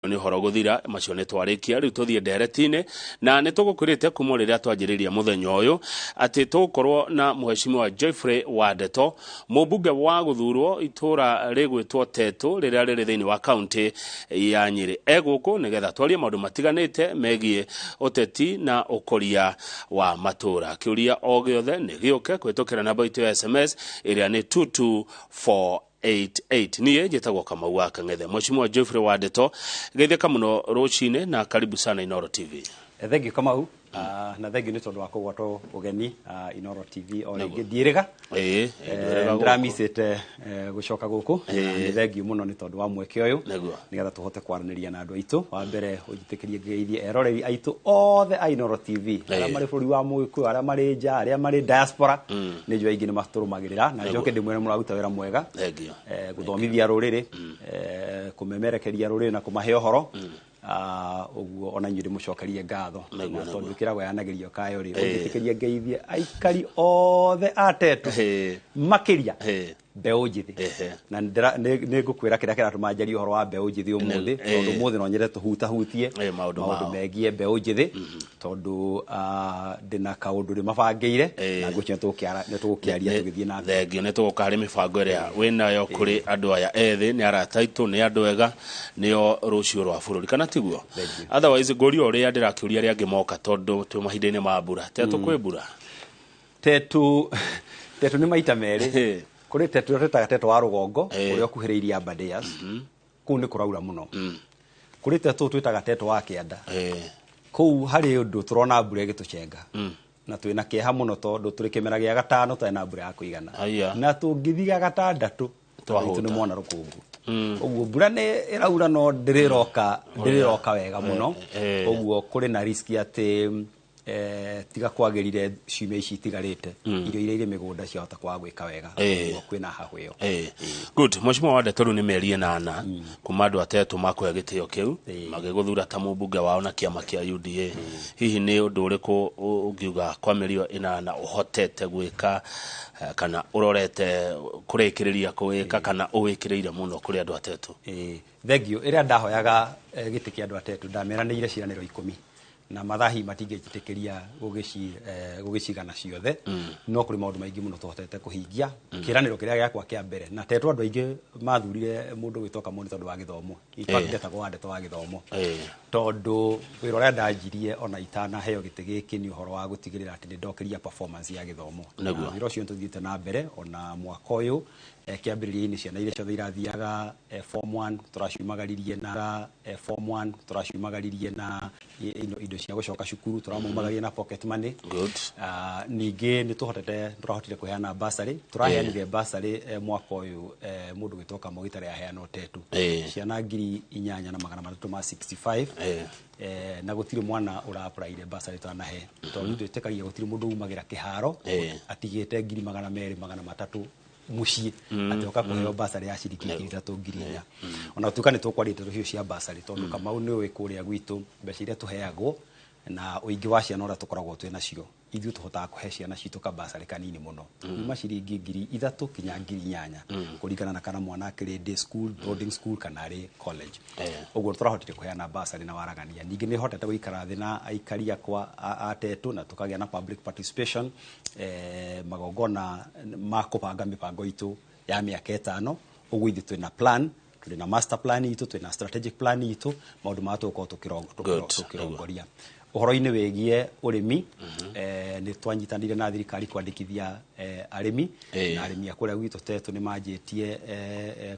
Nĩ ũhoro gũthira macio nĩ twarĩkia. Rĩu tũthiĩ ndereti-inĩ na nĩ tũgũkwĩrĩte kuma rĩrĩa twanjĩrĩria mũthenya ũyũ atĩ tũgũkorwo na Mheshimiwa Geoffrey Wandeto, mũmbunge wa gũthurwo itũra rĩgwĩtwo Tetu rĩrĩa rĩrĩ thĩinĩ wa kaunti ya Nyĩrĩ. E gũkũ nĩgetha twarie maũndũ matiganĩte megiĩ ũteti na ũkũria wa matũra. Kĩũria o gĩothe nĩ gĩũke kũhĩtũkĩra namba itũ ya SMS ĩrĩa nĩ 22488. Niĩ njĩtagwo Kamau wa Kang'ethe. Mheshimiwa Geoffrey Wandeto, geithĩka mũno rũcinĩ na karibu sana Inooro TV. Thank you, Kamau. Na thank you nĩ tondũ wa kũgwatwo ũgeni Inooro TV o rĩngĩ. Ndiĩrĩga ndĩramicĩte gũcoka gũkũ. Nĩ thank you mũno nĩ tondũ wa mweke ũyũ nĩgetha tũhote kwaranĩria na andũ aitũ. Wa mbere, ũnjĩtĩkĩrie ngeithie eroreri aitũ othe a Inooro TV, arĩa marĩ bũrũri wa Mũgĩkũyũ, arĩa marĩ nja, arĩa marĩ diaspora. Nĩ njũĩ aingĩ nĩ matũrũmagĩrĩra na njoke ndĩmwĩre mũraruta wĩra mwega gũthomithia rũrĩrĩ, kũmemerekeria rũrĩrĩ na kũmahe ũhoro. Ũguo ona inyuĩ ndĩmũcokerie ngatho na tondũ kĩragwo yanagĩrio kayo rĩ, ũnjĩtĩkĩrie ngeithie aikari othe a Tetu, makĩria mbeũ njĩthĩ. Na nĩ ngũkwĩra kĩrĩa kĩratũma njarie ũhoro wa mbeũ njĩthĩ ũmũthĩ, tondũ ũmũthĩ no nyende tũhutahutie maũndũ megiĩ mbeũ njĩthĩ, tondũ ndĩna kaũndũ ndĩmabangĩire na ngwĩciria nĩ tũgũkĩaria tũgĩthiĩ na mbere. Thengio, nĩ tũgũka harĩ mĩbango ĩrĩa wĩnayo kũrĩ andũ aya ethĩ. Nĩ arata aitũ, nĩ andũ ega, nĩo rũciũ rwa bũrũri, kana tiguo? Otherwise ngũria ũrĩa ndĩrakĩũria arĩa angĩ moka, tondũ twĩ mahinda-inĩ ma mbura. Tetu kwĩ mbura? Tetu nĩ maita merĩ. Kũrĩ Tetu ĩrĩa twĩtaga Tetu wa rũgongo, ũrĩa ũkuhĩrĩirie Aberdares, kũu nĩ kũraura mũno. Kũrĩ Tetu twĩtaga Tetu wa kĩanda, kũu harĩ ũndũ tũrona mbura ĩgĩtũcenga na twĩna kĩeha mũno, tondũ tũrĩ kĩmera gĩa gatano tũtarĩ na mbura ya kũigana na tũngĩthiga gatandatũ Twahũta. nĩ mona rũkũngũ. Ũguo mbura nĩ ĩraura no ndĩrĩroka wega mũno. Ũguo kũrĩ na risk atĩ tiga kwagĩrire ciumia ici itigarĩte, irio iria irĩ mĩgũnda ciahota kwaga gwĩka wega. Ũguo kwĩna hahũ ĩyo. Good. Mheshimiwa Wandeto, rĩu nĩ mĩeri 8 kuma andũ atetũ makũhe gĩtĩo kĩu magĩgũthura ta mũmbunge wao na kĩama kĩa UDA. Hihi nĩ ũndũ ũrĩkũ ũngiuga kwa mĩeri ĩyo 8 ũhotete gwĩka, kana ũrorete kũrĩkĩrĩria kũwĩka, kana ũwĩkĩrĩire mũno kũrĩ andũ atetũ? Thank you. Ĩrĩa ndahoyaga gĩtĩ kĩa andũ atetũ, ndameranĩire ciĩranĩro 10 na mathaa hihi matingĩnjĩtĩkĩria gũgĩcigana ciothe, no kũrĩ maũndũ maingĩ mũno tũhotete kũhingia. Kĩranĩro kĩrĩa gĩakwa kĩa mbere, na Tetũ andũ aingĩ mathurire mũndũ gwĩtwo Kamau nĩ tondũ wa gĩthomo. In fact, ndetagwo Wandeto wa gĩthomo, tondũ wĩra ũrĩa ndanjirie ona itanaheo gĩtĩ gĩkĩ nĩ ũhoro wa gũtigĩrĩra atĩ nĩ ndokĩria performance ya gĩthomo. Na wĩra ũcio nĩ tũthiĩte na mbere ona mwaka ũyũ. Kĩambĩrĩria-inĩ ciana iria ciothe irathiaga form 1 tũraciumagaririe na form 1 tũraciumagaririe na indo cia gũcoka cukuru, tũramaumagaria na pocket money. Ningĩ nĩ tũhotete tũrahotire kũheana bursary, tũraheanire bursary mwaka ũyũ mũndũ gwĩtwo Kamau itarĩ aheanwo Tetu, ciana 8365. Na gũtirĩ mwana ũra-applyire bursary twanahe, tondũ twĩtĩkagia gũtirĩ mũndũ umagĩra kĩharo atigĩte 200,000, 300,000 mũciĩ atĩ oka kũheo bursary ya ciringi 3,000, 4,000. Ona gũtuĩka nĩ tũkwaria ndeto icio cia bursary, tondũ Kamau nĩ ũĩ kũrĩa gwitũ mbeca iria tũheagwo na ũingĩ wa ciana ũrĩa tũkoragwo twĩ nacio, ithuĩ tũhotaga kũhe ciana citũ ka bursary kanini mũno, kuma ciringi 3,000 kinya 8,000, kũringana na kana mwana akĩrĩ day school, boarding school kana arĩ college. Ũguo tũrahotire kũheana bursary na waragania. Ningĩ nĩ hotete gũikara thĩ na aikari akwa a Tetu na tũkagĩa na public participation, magongona ma kũbanga mĩbango itũ ya mĩaka 5. Ũguo ithuĩ twĩna plan, tũrĩ na master plan itũ, twĩna strategic plan itũ, maũndũ marĩa tũgũkorwo tũkĩrongoria. Ũhoro-inĩ wĩgiĩ ũrĩmi, nĩ twanyitanĩire na thirikari kwandĩkithia arĩmi na arĩmi a kũrĩa gwitũ Tetu nĩ manjĩtie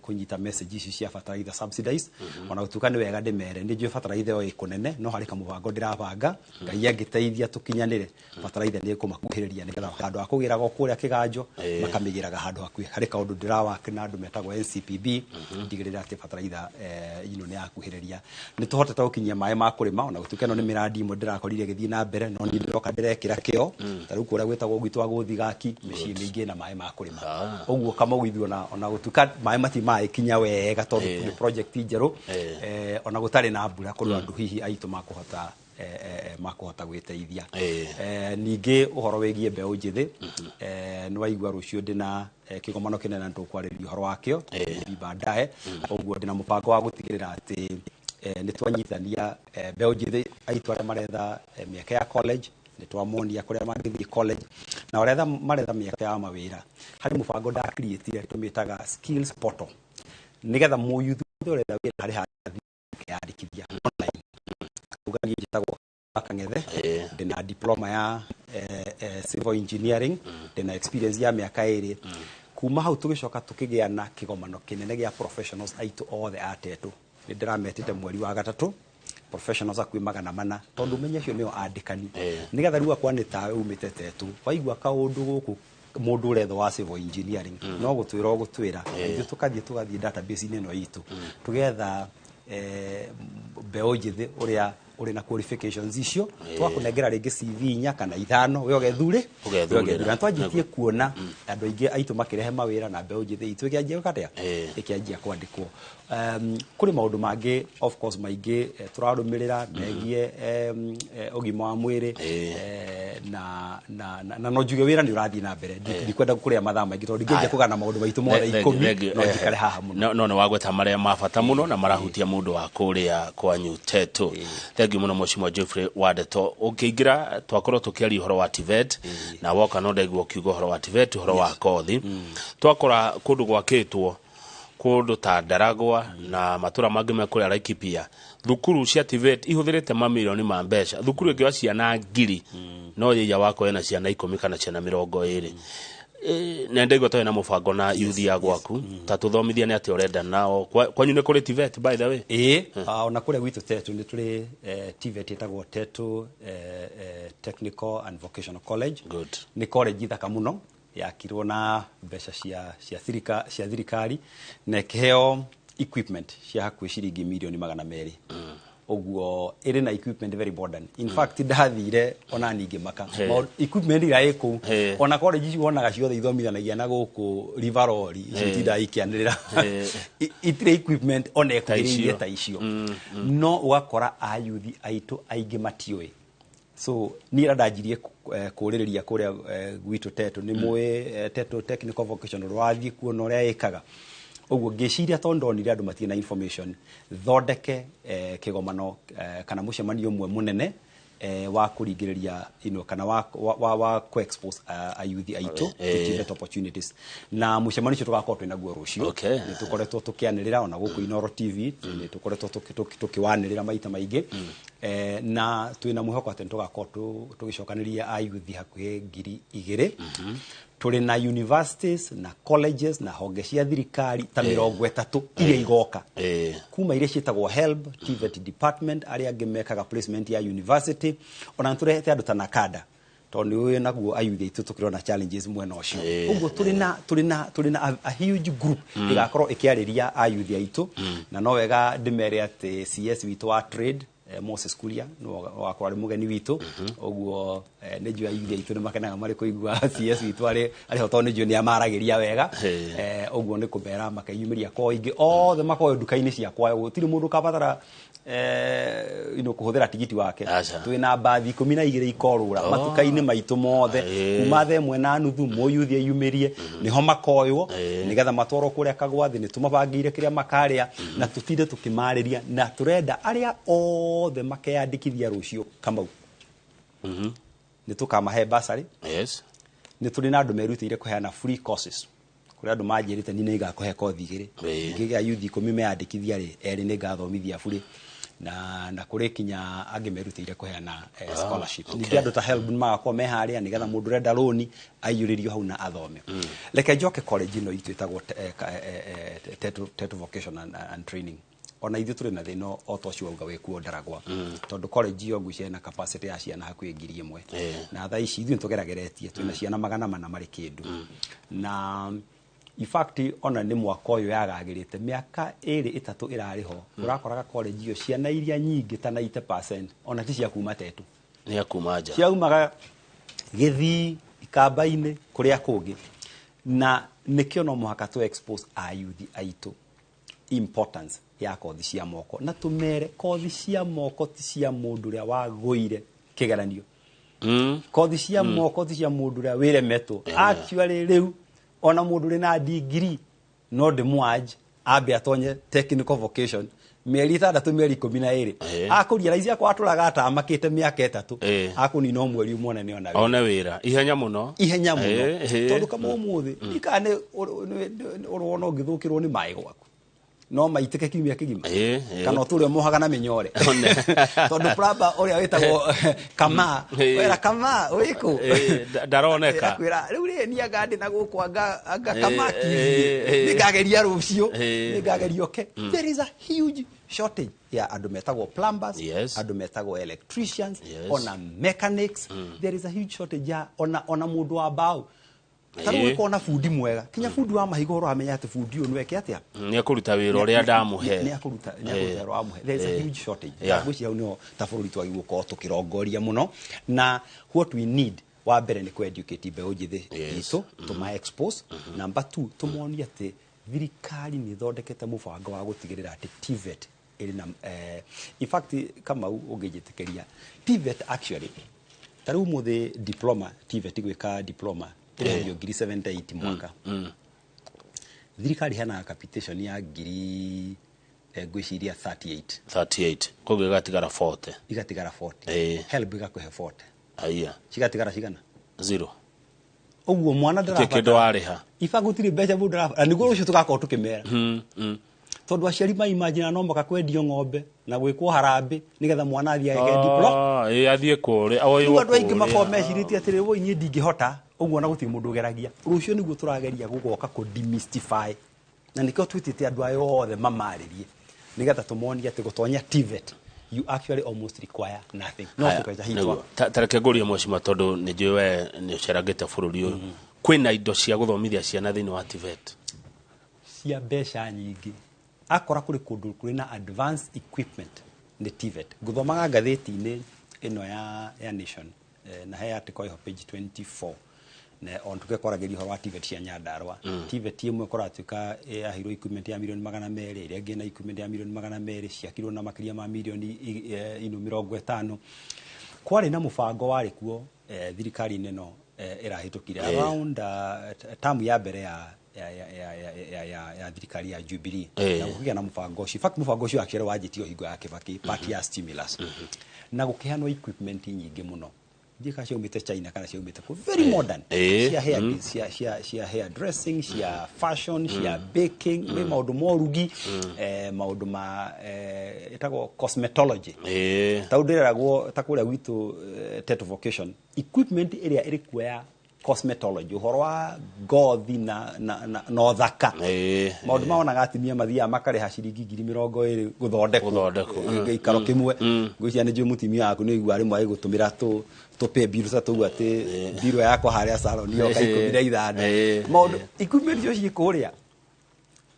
kũnyita message ici cia bataraitha subsidies. Ona gũtuĩka nĩ wega ndĩmere, nĩ njũĩ bataraitha ĩyo ĩ kũnene, no harĩ kamũbango ndĩrabanga, Ngai angĩteithia tũkinyanĩre, bataraitha nĩ ĩkũmakuhĩrĩria nĩgetha handũ ha kũgĩraga o kũrĩa kĩganjo makamĩgĩraga handũ hakuhĩ. Harĩ kaũndũ ndĩrawaka na andũ metagwo NCPB ndigĩrĩra atĩ bataraitha ino nĩ yakuhĩrĩria. Nĩ tũhotete gũkinyia maĩ ma kũrĩma, ona gũtuĩka ĩno nĩ mĩradi ĩmwe ndĩrakorire ĩgĩthiĩ na mbere, no niĩ ndĩroka ndĩrekĩra kĩo. Ta rĩu kũrĩa gwĩtagwo gwitũ wa Gũthigaki, mĩciĩ mĩingĩ ĩna maĩ ma kũrĩma. Ũguo Kamau ithuĩ ona gũtuĩka maĩ matimagĩkinya wega tondũ nĩ project njerũ, ona gũtarĩ na mbura, kũrĩ andũ hihi aitũ makũhota gwĩteithia. Ningĩ ũhoro wĩgiĩ mbeũ njĩthĩ, nĩ waigua rũciũ ndĩna kĩgomano kĩnene na nĩtũkwarĩrĩria ũhoro wakĩo maybe baadaye. Ũguo ndĩna mũbango wa gũtigĩrĩra atĩ Nĩ twanyitithania mbeũ njĩthĩ aitũ arĩa maretha mĩeke ya college, nĩ twamonia kũrĩa mangĩthiĩ college, na arĩa maretha mĩeke ya mawĩra, harĩ mũbango ndacreatire tũmĩtaga skills portal, nĩgetha mũyuthi wothe ũretha wĩra harĩ handũ akeyandĩkithia online, akauga niĩ njĩtagwo Kang'ethe, ndĩna diploma ya civil engineering, ndĩna experience ya mĩaka 2. Kuma hau tũgĩcoka tũkĩgĩa na kĩgomano kĩnene gĩa professionals aitũ othe a Tetũ. Nĩ ndĩrametĩte mweri wa gatatũ, professionals akuĩ 400, tondũ menye acio nĩo andĩkani, nĩgetha rĩu akwa nĩ tawe umĩte Tetũ, waigua kaũndũ gũkũ mũndũ ũretho wa civil engineering, no gũtwĩra ũgũtwĩra, ithuĩ tũkathiĩ database-inĩ ĩno itũ, tũgetha mbeũ njĩthĩ ũrĩa ũrĩ na qualifications icio, twakũnengera rĩngĩ CV 4 kana 5, we ũgethure. Ũgethurĩra. Na twanjĩtie kuona andũ aingĩ aitũ makĩrehe mawĩra, na mbeũ njĩthĩ itũ ĩkĩanjia gwĩka atĩa? Ĩkĩanjia kwandĩkwo. Kũrĩ maũndũ mangĩ of course maingĩ tũrarũmĩrĩra megiĩ ũgima wa mwĩrĩ, na no njuge wĩra nĩ ũrathiĩ na mbere. Ndikwenda kũrĩa mathaa maingĩ tondũ ndingĩanjia kũgana maũndũ maitũ mothe 10, no njikare haha mũno. No nĩ wagweta marĩa ma bata mũno na marahutia mũndũ wa kũrĩa kwanyu Tetũ. Thank you mũno Mheshimiwa Geoffrey Wandeto. Ũkĩingĩra twakorwo tũkĩaria ũhoro wa TVET, na woka no ndaigua ũkiuga ũhoro wa TVET, ũhoro wa kothi. Twakora kũndũ gwakĩtwo kũndũ ta Ndaragwa na matũra mangĩ me kũrĩa Laikipia, thukuru cia TVET ihũthĩrĩte mamirioni ma mbeca. Thukuru ĩngĩ wa ciana 1000, no yĩia wakwa ĩna ciana 10 kana ciana 20. Na ndaigua twarĩ na mũbango na youth ya gwaku, ta tũthomithia nĩ atĩa ũrenda nao. Kwanyu nĩ kũrĩ TVET, by the way? Ĩĩ, ona kũrĩa gwitũ Tetũ nĩ tũrĩ TVET ĩtagwo Tetũ Technical and Vocational College. Good. Nĩ college thaka mũno, yakirwo na mbeca cia thirikari, na ĩkĩheo equipment cia hakuhĩ ciringi mirioni 200. Ũguo ĩrĩ na equipment very modern. In fact ndathire ona ningĩ maka equipment ĩrĩa ĩ kũu, ona college ici wonaga ciothe ithomithanagia na gũkũ Rivaroli, icio itindaga ikĩanĩrĩra, itirĩ equipment ona ĩkuhĩrĩirie ta icio. No ũgakora ayuthi aitũ aingĩ matiũĩ. So niĩ ĩrĩa ndanjirie kũrĩrĩria kũrĩa gwitũ Tetũ, nĩ mũĩ Tetũ Technical Vocational, wathiĩ kuona ũrĩa ĩkaga. Ũguo ngĩciria tondũ ndonire andũ matirĩ na information, thondeke kĩgomano kana mũcemanio ũmwe mũnene wa kũringĩrĩria kana wa ku-expose ayuthi aitũ to TVET opportunities. Na mũcemanio ũcio tũgakorwo twĩ naguo rũciũ. Nĩ tũkoretwo tũkĩanĩrĩra ona gũkũ Inooro TV, nĩ tũkoretwo tũkĩwanĩrĩra maita maingĩ. Na twĩna mwĩhoko atĩ nĩ tũgakorwo tũgĩcokanĩria ayuthi hakuhĩ 2000. Tũrĩ na universities na colleges na honge cia thirikari ta 30 iria igoka. Kuma iria ciĩtagwo HELB, TVET department, arĩa angĩ mekaga placement ya university, ona nĩ tũrehete andũ ta NACADA, tondũ nĩ ũĩ naguo ayuthi aitũ tũkĩrona challenges mwena ũcio. Ũguo tũrĩ na a huge group ĩgakorwo ĩkĩarĩria ayuthi aitũ, na no wega ndĩmere atĩ CS witũ wa trade, Moses Kuria, no wakorwo arĩ mũgeni witũ. Ũguo nĩ njũĩ ayuthi aitũ nĩ makenaga marĩ kũigua CS witũ arĩ ho, tondũ nĩ njũĩ nĩ amaragĩria wega. Ũguo nĩ kũmera makeyumĩria kwa ũingĩ othe, makoyo nduka-inĩ ciakwa, gũtirĩ mũndũ ũkabatara kũhũthĩra tigiti wake. Twĩna mbathi 12 ikorũra matuka-inĩ maitũ mothe, kuma thaa 1:30 mũyuthi eyumĩrie, nĩho makoywo nĩgetha matwarwo kũrĩa Kagwathi. Nĩ tũmabangĩire kĩrĩa makarĩa na tũtinde tũkĩmarĩria, na tũrenda arĩa othe makeyandĩkithia rũciũ Kamau, nĩ tũkamahe bursary. Nĩ tũrĩ na andũ merutĩire kũheana free courses. Kũrĩ andũ manjĩrĩte niĩ nĩ ngakũhe kothi 2, ingĩgĩa yuthi 10 meyandĩkithia rĩ, 2 nĩ ngathomithia bure, na kũrĩ kinya angĩ merutĩire kũheana scholarship. Ningĩ andũ ta HELB nĩ magakorwo me harĩa nĩgetha mũndũ ũrenda rũni aiyũrĩrio hau na athome. Reke njoke college ĩno itũ ĩtagwo Tetũ Vocation and Training. Ona ithuĩ tũrĩ na thĩna o ta ũcio wauga wĩkuo Ndaragwa, tondũ college ĩyo ngwĩciria ĩna capacity ya ciana hakuhĩ 1000. Na thaa ici ithuĩ nĩtũgerageretie, twĩna ciana 400 marĩ kĩndũ. Na in fact ona nĩ mwaka ũyũ yagagĩrĩte, mĩaka 2 3 ĩrarĩ ho, ũrakoraga college ĩyo ciana iria nyingĩ ta 90% ona ti cia kuma Tetũ, Nĩ ya kuma nja, ciaumaga Gĩthii, Ikamba-inĩ, kũrĩa kũngĩ. Na nĩkĩo no mũhaka tũ expose ayuthi aitũ importance ya kothi cia moko, na tũmere kothi cia moko ti cia mũndũ ũrĩa wagũire kĩgeranio. Kothi cia moko ti cia mũndũ ũrĩa wĩremetwo. Actually rĩu ona mũndũ ũrĩ na degree no ndĩmwanj ambe atonye technical vocation Mĩeri 6, mĩeri 12. Akũrealize akwa atũraga atamakĩte mĩaka 3, akũnina o mweri ũmwe nĩ ona wĩra. One wĩra ihenya mũno. Ihenya mũno, tondũ kama ũmũthĩ ndikaa nĩ ũrona ũngĩthũkĩrwo nĩ maĩ gwaku no maitĩke kiumia kĩgima, kana ũtũre ũmohaga na mĩnyore, tondũ plumber ũrĩa wĩtagwo Kama, wera Kama wĩkũ? Ndaroneka. Akwĩra rĩu rĩ niĩ anga ndĩ na gũkũ, anga Kama kirie, nĩngageria rũciũ, nĩngageria oke. There is a huge shortage ya andũ metagwo plumbers, andũ metagwo electricians, ona mechanics. There is a huge shortage ya ona mũndũ wa mbaũ. Ta rĩu ũkona bundi mwega, kinya bundi wa mahiga, ũramenya atĩ bundi ũyũ nĩweke atĩa? Nĩ ekũruta wĩra ũrĩa ndamũhe. Nĩ akũruta wĩra wamũhe. There is a huge shortage. Ngwĩciria hau nĩho ta bũrũri twagĩrĩirwo gũkorwo tũkĩrongoria mũno, na what we need wa mbere nĩ kũ-educate mbeũ njĩthĩ itũ, tũma expose. Number two, tũmonie atĩ thirikari nĩ ĩthondekete mũbango wa gũtigĩrĩra atĩ TVET ĩrĩ na in fact, Kamau, ũngĩnjĩtĩkĩria, TVET actually ta rĩu ũmũthĩ diploma, TVET gwĩka diploma ĩrĩhagio ngiri 78 mwaka. Thirikari heanaga capitation ya ngiri ngwĩciria 38. 38, koguo ĩgatigara 40. Igatigara 40. HELB igakũhe 40. Aya. Cigatigara cigana? Zero. Ũguo mwana Gũtirĩ kĩndũ warĩha. Iba gũtirĩ mbeca mũndũ arabatara, na nĩguo rũciũ tũgakorwo tũkĩmera, tondũ aciari maimagina no mũka kwendio ng'ombe na gwĩkwo harambĩ nĩgetha mwana athiĩ ageke diploma. Ah, athiĩ kũrĩa. Rĩu andũ aingĩ makorwo mecirĩtie atĩrĩ, woi, niĩ ndingĩhota ũguo, na gũtirĩ mũndũ ũgeragia. Rũciũ nĩguo tũrageria gũgoka kũ demystify, na nĩkĩo twĩtĩte andũ aya othe mamarĩrie, nĩgetha tũmonie atĩ gũtonya TVET you actually almost require nothing, no tũbeca hitwa. Tareke ngũrie, mwecima, tondũ nĩ njũĩ we nĩ ũcerangĩte bũrũri ũyũ, kwĩna indo cia gũthomithia ciana thĩinĩ wa TVET? Cia mbeca nyingĩ. Akora kũrĩ kũndũ kũrĩ na advanced equipment nĩ TVET. Ngũthomaga ngathĩti-inĩ ĩno ya Nation, na he article ĩho page 24, na on tũgĩkwaragĩria ũhoro wa TVET cia Nyandarua. TVET ĩmwe kũratuĩka yaheirwo equipment ya milioni 200, ĩrĩa ĩngĩ na equipment ya milioni 200, ciakirwo na makĩria ma milioni ino 50. Kwarĩ na mũbango warĩ kuo thirikari-inĩ ĩno ĩrahĩtũkire, around tamu ya mbere ya thirikari ya Jubilee, na gũkĩgĩa na mũbango ũcio. In fact, mũbango ũcio actually wanjĩtio hingo ya Kibaki, part ya stimulus, na gũkĩheanwo equipment nyingĩ mũno, ndiĩ kana ciaumĩte China kana ciaumĩte kũ, very modern, cia hair, cia hair dressing, cia fashion, cia baking, nĩ maũndũ ma ũrugi, maũndũ ma ĩtagwo cosmetology. Ta ndĩreragwo ta kũrĩa gwitũ Tetu Vocation, equipment ĩrĩa ĩrĩ kuo ya cosmetology, ũhoro wa ngothi na ũthaka, maũndũ mawonaga atumia mathiaga makarĩha ciringi 20,000 gũthondekwo. Gũthondekwo. Gĩikaro kĩmwe. Ngwĩciria nĩ njũĩ mũtumia waku nĩ ũigua rĩmwe agĩgũtũmĩra tũ pay bill ta tũu, atĩ bill yakwa harĩa salon yoka 15. Maũndũ equipment icio ciĩ kũrĩa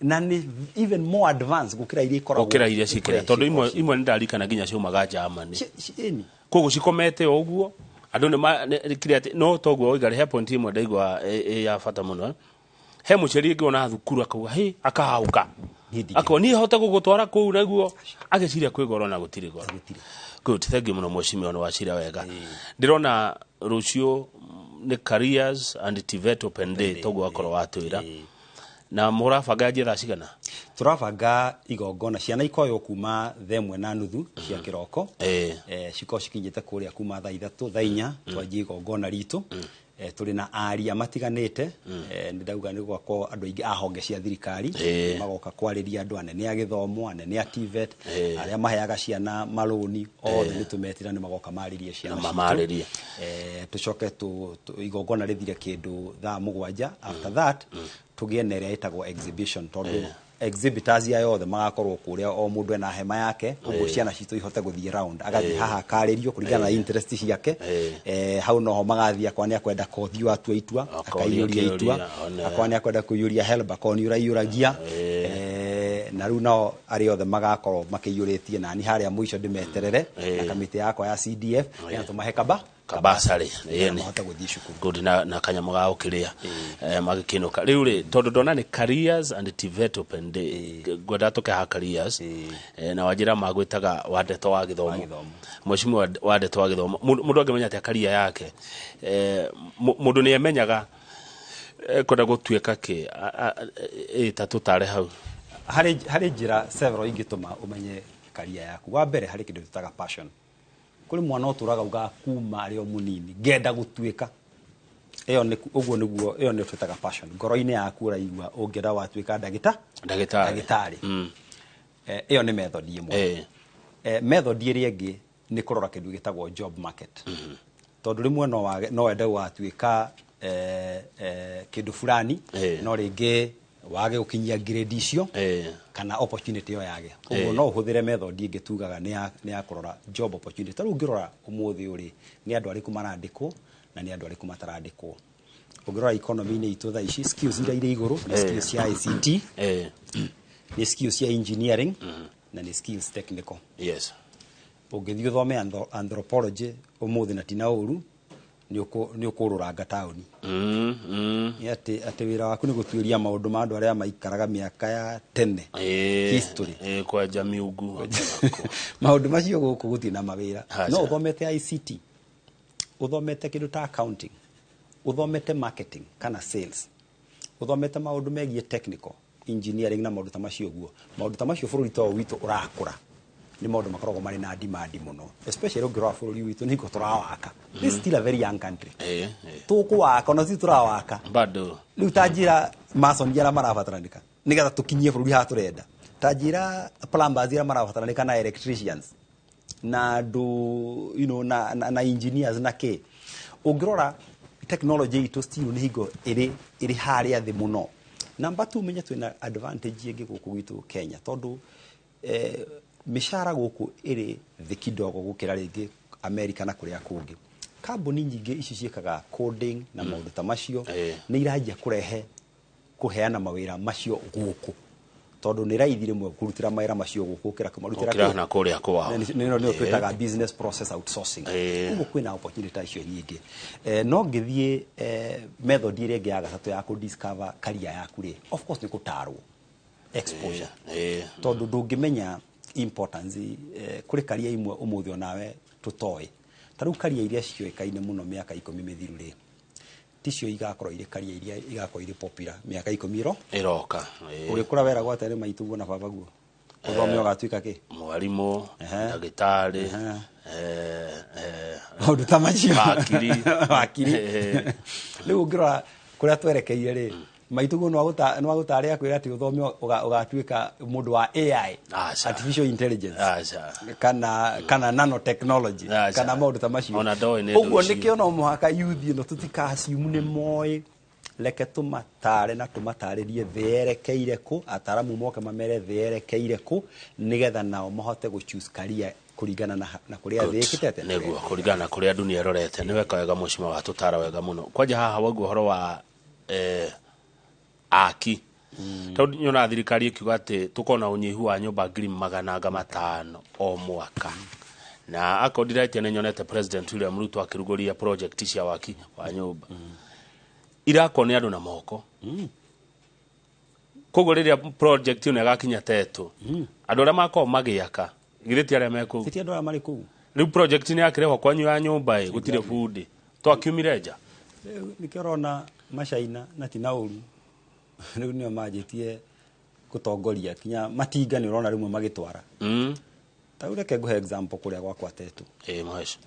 na nĩ even more advanced gũkĩra iria ikoragwo Gũkĩra iria cikĩrĩa, tondũ imwe cikoragwo imwe nĩ ndarikana nginya ciaumaga Germany. Ĩni. Koguo cikomete o ũguo, andũ nĩ kĩrĩa atĩ no toguo oiga he point ĩmwe ndaigua ĩ ya bata mũno, eh. He mũciari ĩngĩ ona thukuru akauga hĩ, akahauka. Niĩ ndingĩ- Akauga niĩ hote gũgũtwara kũu, naguo agĩciria kwĩ goro na gũtirĩ goro. Gũtirĩ. Good, thank you mũno, mheshimiwa, nĩ wacira wega. Ndĩrona rũciũ nĩ careers and TVET open day, toguo wakorwo watwĩra, na mũrabanga yanjie thaa cigana? Tũrabanga igongona ciana ikoywo kuma 1:30 cia kĩroko. Cikorwo cikinyĩte kũrĩa kuma thaa 3, thaa 4 twanjie igongona ritũ. Tũrĩ na aria matiganĩte. Nĩ ndauga nĩ gwakorwo andũ aingĩ a honge cia thirikari magoka kwarĩria andũ, anene a gĩthomo, anene a TVET, arĩa maheaga ciana marũni, othe nĩ tũmetĩra, nĩ magoka marĩrie ciana Na citũ. mamarĩrie. Tũcoke igongona rĩthire kĩndũ thaa 7. After that tũgĩe na ĩrĩa ĩtagwo exhibition, tondũ exhibitors aya othe magakorwo kũrĩa, o mũndũ ena hema yake, ũguo ciana citũ ihote gũthiĩ round, agathiĩ haha akarĩrio kũringana na interest ciake. Hau noho magathiĩ, akorwo nĩ akwenda kothi atua itua, Akoria akaiyũria itua, kĩũria, one. akorwo nĩ akwenda kũiyũria HELB, akorwo nĩ ũraiyũragia. Na rĩu nao arĩa othe magakorwo makĩiyũrĩtie, nani harĩa mũico ndĩmeterere na kamĩtĩ yakwa ya CDF nĩgetha tũmahe kaba Kabasarĩ. Nĩgetha mahote gũthiĩ cukuru. Good, na kanyamũ ga gũkĩrĩa magĩkĩinũka. Rĩu rĩ, tondũ ndona nĩ careers and TVET open day, ngwenda tũke ha careers, na wanjĩra magwĩtaga Wandeto wa Gĩthomo. Wa Gĩthomo. Mheshimiwa Wandeto wa Gĩthomo, mũndũ angĩmenya atĩa career yake? Mũndũ nĩ emenyaga kwenda gũtuĩka kĩ? Ta tũtare hau. Harĩ njĩra several ingĩtũma ũmenye career yaku. Wa mbere, harĩ kĩndũ twĩtaga passion. Kũrĩ mwana ũtũraga ugaga kuma arĩ o mũnini, ngenda gũtuĩka ĩyo nĩ ũguo nĩguo, ĩyo nĩyo twĩtaga passion. Ngoro-inĩ yaku ũraigua ũngĩenda watuĩka ndagĩta Ndagĩtarĩ. Ndagĩtarĩ. Ĩyo nĩ method ĩmwe. Method ĩrĩa ĩngĩ nĩ kũrora kĩndũ gĩtagwo job market, tondũ rĩmwe no wende gũgatuĩka kĩndũ fulani, no rĩngĩ wage gũkinyia grade icio kana opportunity ĩyo yage. Ũguo no ũhũthĩre method ĩngĩ tugaga nĩ ya kũrora job opportunity. Ta rĩu ũngĩrora ũmũthĩ ũrĩ nĩ andũ arĩkũ marandĩkwo na nĩ andũ arĩkũ matarandĩkwo. Ũngĩrora economy-inĩ itũ thaa ici, skills iria irĩ igũrũ nĩ skills cia ICT, nĩ skills cia engineering na nĩ skills technical. Ũngĩthiĩ ũthome anthropology ũmũthĩ, na tina ũru, nĩ ũkũrũranga taũni. Nĩ atĩ wĩra waku nĩ gũtuĩria maũndũ ma andũ arĩa maikaraga mĩaka ya tene, history. Kwenja miungu. Maũndũ macio gũkũ gũtirĩ na mawĩra. Aca. No ũthomete ICT, ũthomete kĩndũ ta accounting, ũthomete marketing kana sales, ũthomete maũndũ megiĩ technical engineering na maũndũ ta macio ũguo, maũndũ ta macio bũrũri ta ũyũ witũ ũrakũra nĩ maũndũ makoragwo marĩ na demand mũno, especially ũngĩrora bũrũri witũ nĩ hingo tũrawaka. This is still a very young country. Tũkũwaka ona ti tũrawaka. Bado. Rĩu ta njĩra mason arĩa marabataranĩka nĩgetha tũkinyie bũrũri haha tũrenda, ta njĩra plumbers arĩa marabataranĩka na electricians na andũ na engineers na kĩ. Ũngĩrora technology itũ still nĩ hingo ĩrĩ harĩa thĩ mũno. Number two, menye twĩna advantage ĩngĩ gũkũ gwitũ Kenya, tondũ mĩcara gũkũ ĩrĩ thĩ kidogo gũkĩra rĩngĩ America na kũrĩa kũngĩ. Kambuni nyingĩ ici ciĩkaga coding na maũndũ ta macio nĩ iranjia kũrehe kũheana mawĩra macio gũkũ, tondũ nĩ raithi rĩmwe kũrutĩra mawĩra macio gũkũ gũkĩra kũmarutĩra Gũkĩra kũ? na kũrĩa kwao. Nĩ nĩyo twĩtaga business process outsourcing. Ũguo kwĩna opportunity ta icio nyingĩ. No ngĩthiĩ method ĩrĩa ĩngĩ ya gatatũ ya kũ discover career yaku rĩ, of course nĩ gũtarwo, exposure, tondũ ndũngĩmenya importance kũrĩ career imwe ũmũthĩ onawe tũtoĩ. Ta rĩu career iria ciũĩkaine mũno mĩaka 10 mĩthiru rĩ, ticio igakorwo irĩ career iria igakorwo irĩ popular mĩaka 10 ĩro Ĩroka. Ũgĩkũra weragwo atĩa nĩ maitũguo na babaguo? Ũthome ũgatuĩka kĩ? Mwarimũ, ndagĩtarĩ, Maũndũ ta macio. Wakiri. Wakiri. Rĩu ũngĩrora kũrĩa twerekeire rĩ, maitũguo no agũtare akwĩra atĩ ũthome ũgatuĩka mũndũ wa AI, Aca. artificial intelligence, Aca. kana nanotechnology, Aca. kana maũndũ ta macio. Ona ndoĩ nĩ Ũguo ũndũ ũcio. nĩkĩo no mũhaka youth ĩno tũtikaciumu nĩ moĩ, reke tũmatare na tũmatarĩrie thĩ yerekeire kũ, ataramu moke mamere thĩ yerekeire kũ, nĩgetha nao mahote gũ choose career kũringana na kũrĩa thĩ ĩkĩte atĩa. Nĩguo, kũringana na kũrĩa dunia ĩrorete. Nĩ weka wega mũcima wa tũtara wega mũno. Kwanja haha waigua ũhoro wa aki, tondũ nyonaga thirikari ĩkiuga atĩ tũkorwo na ũnyihu wa nyũmba 500,000 o mwaka, na akorwo ndiraĩtia nĩ nyonete President William Ruto akĩrugũria project cia waki wa nyũmba irakwo nĩ andũ na moko. Koguo rĩrĩa project ĩno ĩgakinya tetũ, andũ arĩa makorwo magĩaka githĩ ti arĩa me kũu? Ti andũ arĩa marĩ kũu. Rĩu project nĩ yakĩrehwo kwanyu ya nyũmba ĩ gũtirĩ bundi twakiumire nja. Rĩu nĩkĩo ũrona macaina, na ti na ũru, rĩu nĩo manjĩtie gũtongoria kinya matinga nĩ ũrona rĩmwe magĩtwara. Ta rĩu reke ngũhe example kũrĩa gwakwa Tetu. Ĩ mũheci.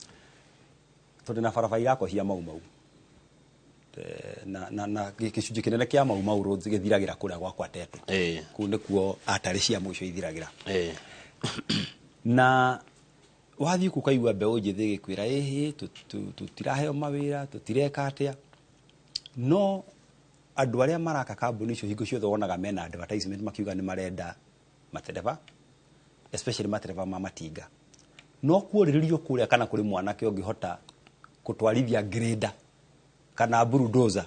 Tondũ na barabara irakwo cia Mau Mau, na gĩcunjĩ kĩnene kĩa Mau Mau roads gĩthiragĩra kũrĩa gwakwa Tetu. Kũu nĩkuo atarĩ cia mũico ithiragĩra. Na wathiĩ kũ ũkaigua mbeũ njĩthĩ ĩgĩkwĩra ĩhĩ tũtiraheo mawĩra, tũtireka atĩa, no andũ arĩa maraka kambuni icio hingo ciothe wonaga mena advertisement makiuga nĩ marenda matereba, especially matereba ma matinga. No kuorĩrĩrio kũrĩa kana kũrĩ mwanake ũngĩhota gũtwarithia grader kana bulldozer,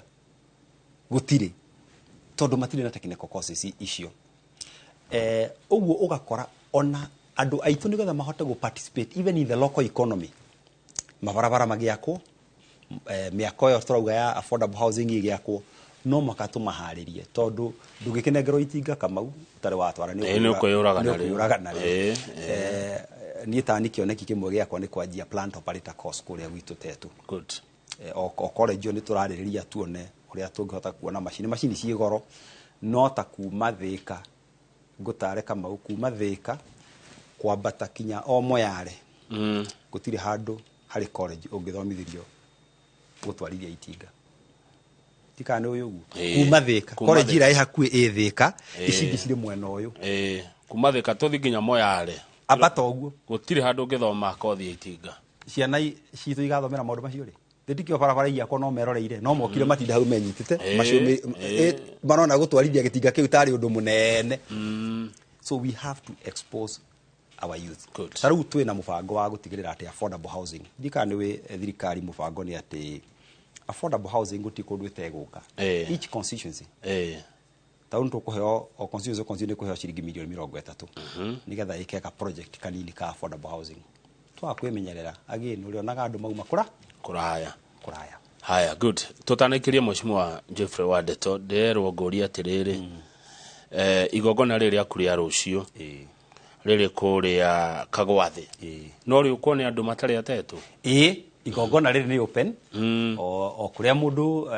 gũtirĩ, tondũ matirĩ na technical courses icio. Ũguo ũgakora ona andũ aitũ nĩgetha mahote gũ participate even in the local economy, mabarabara magĩakwo, mĩako ĩyo tũrauga ya affordable housing ĩgĩakwo, no mũhaka tũmaharĩrie, tondũ ndũngĩkĩnengerwo itinga Kamau ũtarĩ watwara. Nĩ ũkwĩyũraga nĩ narĩo. Ũkwĩyũraga narĩo. Niĩ tani kĩoneki kĩmwe gĩakwa nĩ kwanjia plant operator course kũrĩa gwitũ Tetu. O college ĩyo nĩ tũrarĩrĩria tuone ũrĩa tũngĩhota kuona macini. Macini ciĩ goro, no ta kuma Thĩka Ngũtare Kamau kuma Thĩka kwambata kinya o Moyale, gũtirĩ handũ harĩ college ũngĩthomithĩrio gũtwarithia itinga. Tikana nĩ ũyũ ũguo? Kuma Thĩka, college ĩrĩa ĩ hakuhĩ ĩ Thĩka, ici ingĩ cirĩ mwena ũyũ. Kuma Thĩka tũthi nginya Moyale. Ambata ũguo. Gũtirĩ handũ ũngĩthoma kothi ya itinga. Ciana citũ igathomera maũndũ macio rĩ? Ndikio barabara iakwa no meroreire, no mokire matinda hau menyitĩte macio, marona gũtwarithia gĩtinga kĩu tarĩ ũndũ mũnene. So we have to expose our youth. Ta rĩu twĩna mũbango wa gũtigĩrĩra atĩ affordable housing, ndikana nĩ wĩ thirikari, mũbango nĩ atĩ affordable housing gũtirĩ kũndũ ĩtegũka. Each constituency, ta rĩu nĩtũkũheo, o constituency, o constituency nĩ kũheo ciringi mirioni 30 nĩgetha ĩke ka project kanini ka affordable housing. Twaga kwĩmenyerera, again ũrĩonaga andũ mauma kũra kũraya. Kũraya. Haya, good. Tũtanaikĩria, Mheshimiwa Geoffrey Wandeto, ndĩrerwo ngũria atĩrĩrĩ, igongona rĩrĩ rĩaku rĩa rũciũ rĩrĩ kũrĩa Kagwathĩ, no rĩũkwo nĩ andũ matarĩ atetũ? Ĩĩ, igongona rĩrĩ nĩ open o kũrĩa mũndũ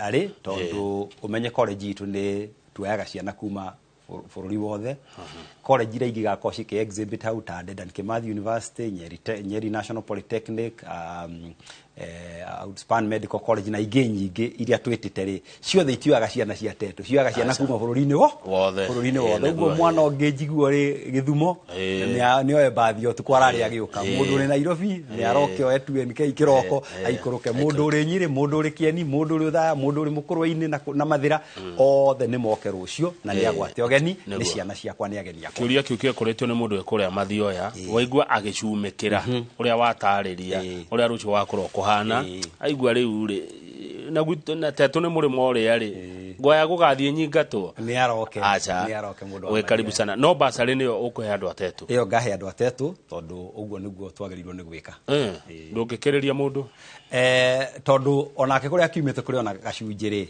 arĩ, tondũ ũmenye college itũ nĩ tuoyaga ciana kuma bũrũri wothe. College iria ingĩ igakorwo cikĩ exhibit hau ta Dedan Kimathi University, Nyeri, Nyeri National Polytechnic, Outspan Medical College na ingĩ nyingĩ iria twĩtĩte rĩ, ciothe itioyaga ciana cia Tetũ, cioyaga ciana kuma bũrũri-inĩ wo wothe. Bũrũri-inĩ wothe. Ũguo mwana ũngĩ njiguo rĩ Gĩthumo, nĩoe mbathi ũtukũ ararĩ agĩũka. Mũndũ ũrĩ Nairobi nĩ aroke oe 2NK kĩroko aikũrũke. Mũndũ ũrĩ Nyĩrĩ, mũndũ ũrĩ Kĩeni, mũndũ ũrĩ Othaya, mũndũ ũrĩ Mũkũrwe-inĩ na Mathĩra, othe nĩ moke rũciũ na nĩ agwate ũgeni nĩ ciana ciakwa, nĩ ageni akwa. Kĩũria kĩu kĩekũrĩtio nĩ mũndũ wĩ kũrĩa Mathioya, waigua agĩcumĩkĩra ũrĩa watarĩria ũrĩa rũciũ wakorwo kũhana, aigua rĩu rĩ na gwitũ na Tetũ nĩ mũrĩmo ũrĩa rĩ ngwaya gũgathiĩ nyingatwo. Nĩ aroke. Aca. Nĩ aroke mũndũ wa Wĩ karibu Mathioya. sana. No basarĩ nĩyo ũkũhe andũ atetũ? Ĩyo ngahe andũ atetũ, tondũ ũguo nĩguo twagĩrĩirwo nĩ gwĩka. Ndũngĩkĩrĩria mũndũ? Tondũ onake kũrĩa akiumĩte kũrĩ ona gacunjĩ rĩ,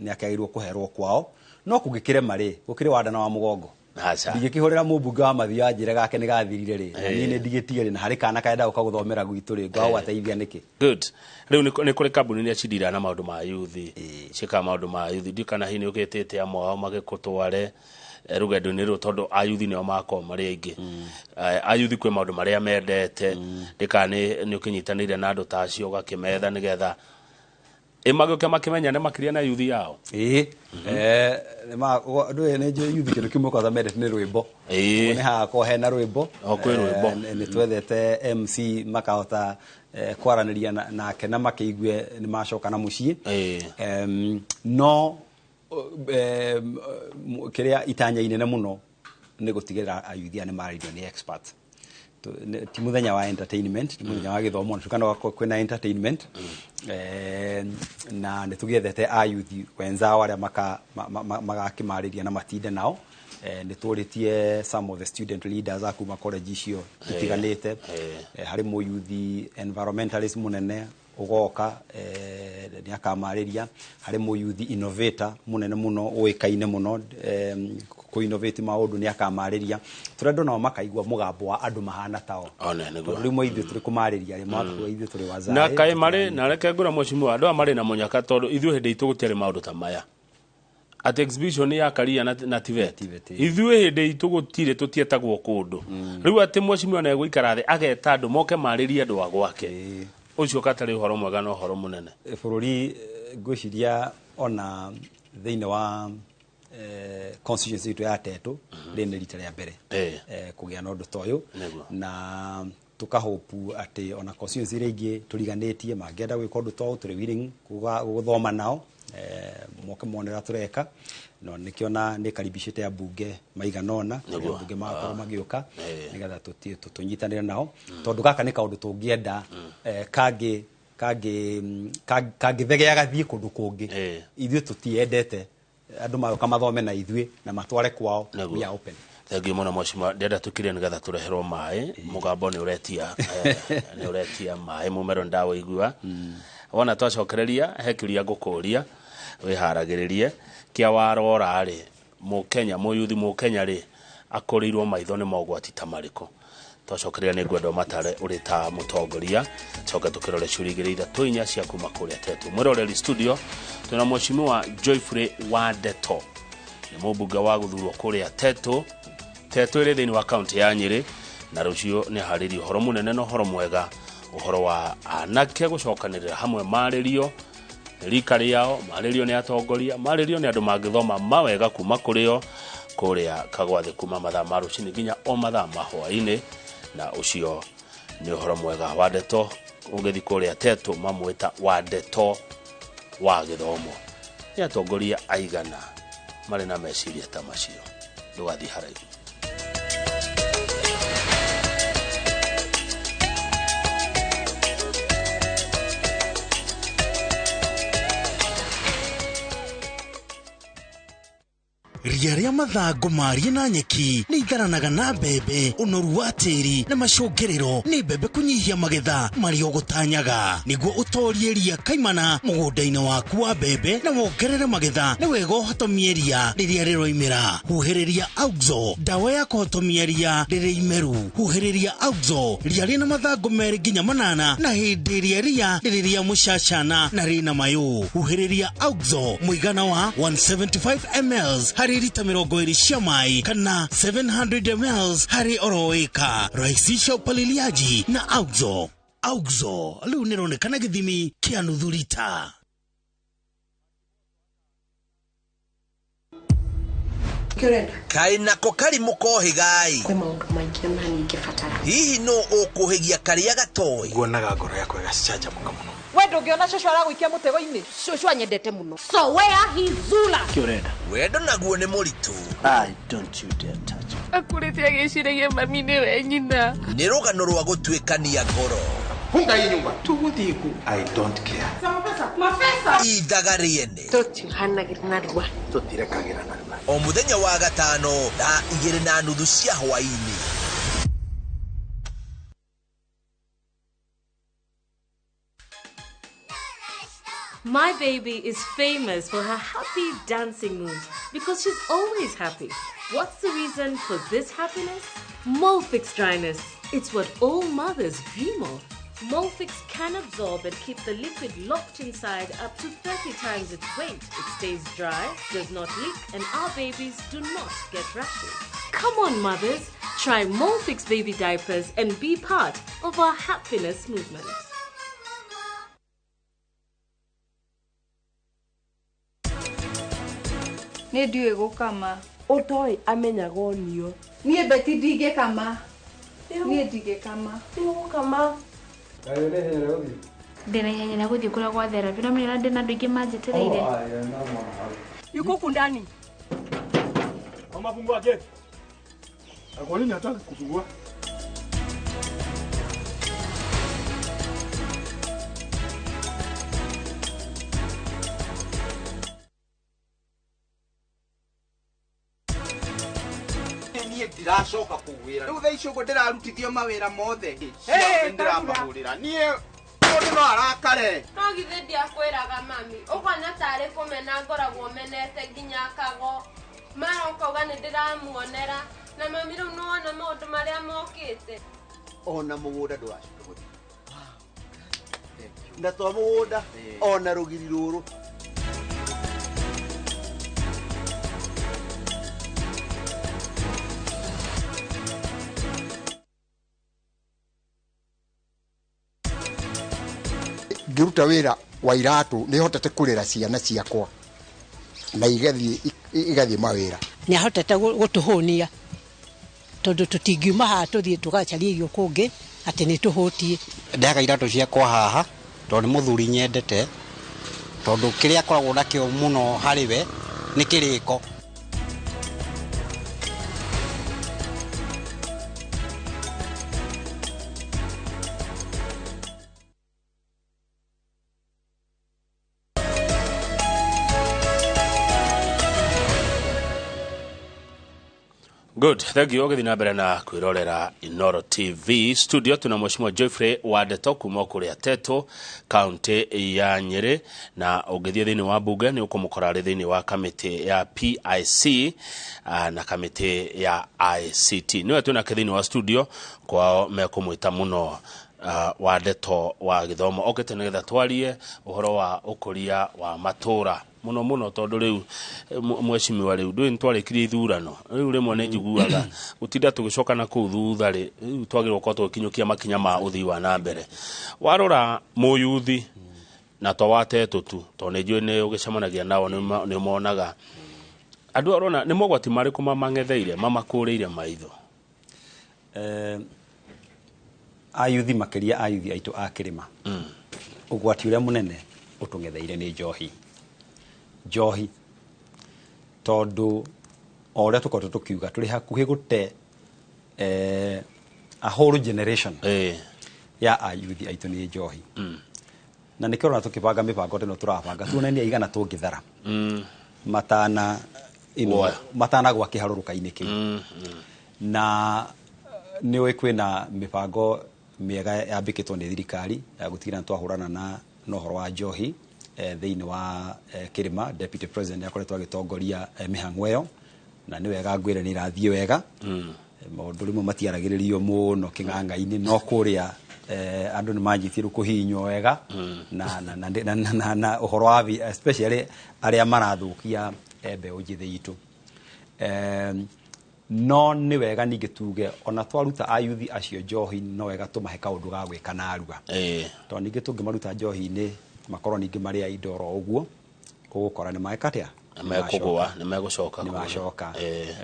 nĩ akĩagĩrĩirwo kũherwo kwao, no kũngĩkĩrema rĩ, gũkĩrĩ wanda na wa mũgongo. Aca. Ndingĩkĩhũrĩra mũmbunge wa Mathioya njĩre gake nĩ gathirire rĩ, na niĩ nĩ ndigĩtie rĩ, na harĩ kana karenda gũka gũthomera gwitũ rĩ, ngwaga gũgateithia nĩkĩ? Good. Rĩu nĩ kũrĩ kambuni iria cindiraga na maũndũ ma yuthi, ciĩkaga maũndũ ma yuthi. Ndiũ kana hihi nĩ ũgĩtĩte amwe ao magĩkũtware rũgendo-inĩ rũrũ, tondũ ayuthi nĩo makorwo marĩ aingĩ. Ayuthi kwĩ maũndũ marĩa mendete. Ndĩkana nĩ ũkĩnyitanĩire na andũ ta acio ũgakĩmetha nĩgetha ĩ magĩũke makĩmenyane makĩria na yuthi yao? Ĩĩ. Ndũĩ nĩ njũĩ yuthi kĩndũ kĩmwe kwanza mendete nĩ rwĩmbo. Ũguo nĩ hagakorwo hena rwĩmbo. O, kwĩ rwĩmbo. Nĩ twethete MC makahota kwaranĩria nake na makĩigue nĩ macoka na mũciĩ. No kĩrĩa itanya inene mũno nĩ gũtigĩrĩra ayuthi aya nĩ marĩrio nĩ expert. Ti mũthenya wa entertainment, ti mũthenya wa gĩthomo, na tukana kwĩna entertainment. Na nĩ tũgĩethete ayuthi wenzao arĩa magakĩmarĩria na matinde nao. Nĩ tũrĩtie some of the student leaders a kuma college icio itiganĩte. Harĩ mũyuthi environmentalist mũnene ũgoka, nĩ akamarĩria. Harĩ mũyuthi innovator mũnene mũno ũĩkaine mũno, kũ innovate maũndũ, nĩ akamarĩria. Tũrenda nao makaigua mũgambo wa andũ mahana tao. One, nĩguo. Tondũ rĩmwe ithuĩ tũrĩ kũmarĩria, rĩmwe ithuĩ tũrĩ wazae. Na kaĩ marĩ na reke ngũra, mheshimiwa, andũ aya marĩ na mũnyaka, tondũ ithuĩ hĩndĩ itũ gũtiarĩ maũndũ ta maya atĩ exhibition ya karia na TVET. TVET, ĩĩ. Ithuĩ hĩndĩ itũ gũtirĩ, tũtietagwo kũndũ. Rĩu atĩ mheshimiwa nĩ egũikara thĩ ageta andũ moke marĩrie andũ a gwake, ũcio katarĩ ũhoro mwega na ũhoro mũnene. Bũrũri, ngwĩciria ona thĩinĩ wa constituency itũ ya Tetũ, rĩrĩ nĩ rita rĩa mbere kũgĩa na ũndũ ta ũyũ. Na tũkahopu atĩ ona constituency iria ingĩ tũriganĩtie mangĩenda gwĩka ũndũ ta ũyũ, tũrĩ willing gũthoma nao, moke mone ũrĩa tũreka. No nĩkĩo na nĩ karibicĩte ambunge maigana ũna, ambunge magakorwo magĩũka nĩgetha tũnyitanĩre nao, tondũ gaka nĩ kaũndũ tũngĩenda kangĩ kangĩ kangĩthegea gathiĩ kũndũ kũngĩ. Ithuĩ tũtiendete andũ magoka mathome na ithuĩ na matware kwao. We are open. Thengiũ mũno, mheshimiwa. Ndĩrenda tũkirie nĩgetha tũreherwo maĩ. Mũgambo nĩ ũretia, nĩ ũretia maĩ mũmero ndawĩigua. Wona twacokereria he kĩũria ngũkũria wĩharagĩrĩrie kĩa warora rĩ, mũkenya, mũyuthi mũkenya rĩ, akũrĩirwo maitho nĩ mogwati ta marĩkũ? Twacokereria nĩ ngwenda ũmatare ũrĩ ta mũtongoria, coke tũkĩrore ciũria igĩrĩ ithatũ inya cia kuma kũrĩa Tetũ. Mwĩroreri studio, twĩna mheshimiwa Joyfrey Wandeto. Nĩ mũmbunge wa gũthurwo kũrĩa Tetu. Tetu ĩrĩ thĩinĩ wa kaunti ya Nyĩrĩ, na rũciũ nĩ aharĩrie ũhoro mũnene na ũhoro mwega, ũhoro wa anake gũcokanĩrĩra hamwe marĩrio nĩ rika rĩao, marĩrio nĩ atongoria, marĩrio nĩ andũ mangĩthoma mawega kuma kũrĩ o kũrĩa Kagwathĩ kuma mathaa ma rũcinĩ nginya o mathaa ma hwaĩ-inĩ. Na ũcio nĩ ũhoro mwega wa ndeto. Ũngĩthiĩ kũrĩa Tetu mamwĩta wa ndeto wa gĩthomo. Nĩ atongoria aigana marĩ na meciria ta macio? Ndũgathiĩ haraihu. Ria rĩa mathangũ marie na nyeki nĩ itharanaga na mbembe, ũnoru wa tĩri na macũngĩrĩro nĩ mbembe kũnyihia magetha marĩa ũgũtanyaga. Nĩguo ũtorie ria kaimana mũgũnda-inĩ waku wa mbembe na wongerere magetha, nĩ wega ũhotomie ria rĩrĩa rĩroimĩra. Huhĩrĩria Auxo, ndawa ya kũhotomia ria rĩrĩ imeru. Huhĩrĩria Auxo ria rĩna mathangũ 2 nginya 8, na hĩndĩ ĩrĩa ria rĩrĩ rĩa mũcacana na rĩna mayũ. Huhĩrĩria Auxo mũigana wa 175 mls harĩ lita 20 cia maĩ kana 700 mls harĩ oro ĩka. Rahisisha upaliliaji na Auxo. Auxo rĩu nĩronekana gĩthimi kĩa nuthu lita. Kĩũrenda. Kaĩ nako karimũ kohĩgai. Kwĩ maũndũ maingĩ ona niĩ ingĩbatara. Hihi nũ ũkũhĩgia karĩa gatoĩ? Nguonaga ngoro yakwa ĩgacanjamũka mũno. We ndũngĩona cũcũ aragũikia mũtego-inĩ. Cũcũ anyendete mũno. So where he zula. Kĩũrenda. Wendo naguo nĩ mũritũ. I don't you dare touch me. Akũrĩte agĩciragia mami nĩwe nyina. Nĩ rũgano rwa gũtuĩkania ngoro. Funga hii nyumba. Tũgũthiĩ kũ? I don't care. Ithaga rĩene. Tũtihanagĩra narua. Tũtirekagĩra narua. O mũthenya wa gatano thaa 2:30 cia hwaĩ-inĩ. My baby is famous for her happy dancing moves because she's always happy. What's the reason for this happiness? Molfix dryness. It's what all mothers dream of. Molfix can absorb and keep the liquid locked inside up to 30 times its weight. It stays dry, does not leak, and our babies do not get rashes. Come on, mothers, try Molfix baby diapers and be part of our happiness movement. Niĩ ndiũĩ gũkama. Ũtoĩ amenyaga onio. Niĩ Beti ndingĩkama, niĩ ndingĩkama. Nĩũgũkama. Ndĩna ihenya rĩa gũthiĩ kũrĩa gwa therapy no menya ndĩna andũ aingĩ manjetereire. Yuko huku ndani. Mama, fungua gate. Na kwa nini hataki kufungua? Niĩ ndiracoka kũu wĩra rĩu thaa ici ũguo ndĩrarutithio mawĩra mothe ciothe ndĩramahũrĩra niĩ mũndũ no arakare. No githĩ ndiakwĩraga mami, ũkona tarĩ kũmena ngoragwo menete nginya kago mara ũkauga nĩ ndĩramuonera na mami rĩu nĩwona maũndũ marĩa mokĩte. Ona mũgũnda ndũracoka gũthiĩ na to mũgũnda ona rũgiri rũrũ. Ngĩruta wĩra wa iratũ nĩ hotete kũrera ciana ciakwa na igathiĩ mawĩra. Nĩ ahotete gũtũhũnia tondũ tũtingiuma haha tũthiĩ tũgacaria irio kũngĩ atĩ nĩ tũhũtiĩ. Ndehaga iratũ ciakwa haha tondũ nĩ mũthuri nyendete, tondũ kĩrĩa akoragwo nakĩo mũno harĩ we nĩ kĩrĩko. Good, thank you. Ũgĩthiĩ na mbere na kwĩrorera Inoro TV studio tuna Mheshimiwa Geoffrey Wandeto kuma kũrĩa Teto kaunti ya Nyĩrĩ, na ũngĩthiĩ thĩinĩ wa bunge nĩ ũkũmũkora arĩ thĩinĩ wa kamĩtĩ ya PIC na kamĩtĩ ya ICT. Nĩwe twĩnake thĩinĩ wa studio kwao mekũmwĩta mũno Wandeto wa gĩthomo okĩte nĩgetha twarie ũhoro wa ũkũria wa matũra. Muno muno tondu riu mheshimiwa, riu ndui nitwarikirie ithurano, riu rimwe nĩ njiguaga gutinda tugicoka na kuu thutha ri, riu twagĩrĩirwo gũkorwo tũgĩkinyũkia makinya ma ũthii wa na mbere. Warora mũyuthi na to watetũ tu, tondũ nĩ njũĩ nĩ ũgĩcemanagia nao, nĩ ũmonaga andũ arona nĩ mogwati marĩkũ mamang'etheire mamakũrĩire maitho? Ayuthi, makĩria ayuthi aitũ a kĩrĩma, ũgwati ũrĩa mũnene ũtũng'etheire nĩ njohi. Njohi, tondũ o ũrĩa tũkoretwo tũkiuga, tũrĩ hakuhĩ gũte a whole generation ya ayuthi aitũ nĩ njohi. Na nĩkĩo ũrona tũkĩbanga mĩbango ĩno tũrabanga, tuone nĩ aigana tũngĩthara matana Guoya. matanagwa kĩharũrũka-inĩ kĩu. Na nĩ ũĩ kwĩna mĩbango mĩega yambĩkĩtwo nĩ thirikari ya gũtigĩrĩra nĩ twahũrana na ũhoro wa njohi thĩinĩ wa kĩrĩma. Deputy President nĩ akoretwo agĩtongoria mĩhang'o ĩyo, na nĩ wega ngwĩre nĩ ĩrathiĩ wega. Maũndũ rĩmwe matiaragĩrĩrio mũno kĩng'ang'a-inĩ, no kũrĩa andũ nĩ manjĩtie rĩu kũhihinywo wega na ũhoro wa especially arĩa marathũkia mbeũ njĩthĩ itũ. No nĩ wega ningĩ tuge ona twaruta ayuthi acio njohi, no wega tũmahe kaũndũ ga gwĩka narua, tondũ ningĩ tũngĩmaruta njohi-inĩ makorwo ningĩ marĩ a indo oro ũguo, ũgũkora nĩ meka atĩa? Nĩ mekũgũa, nĩ megũcoka. Nĩ macoka.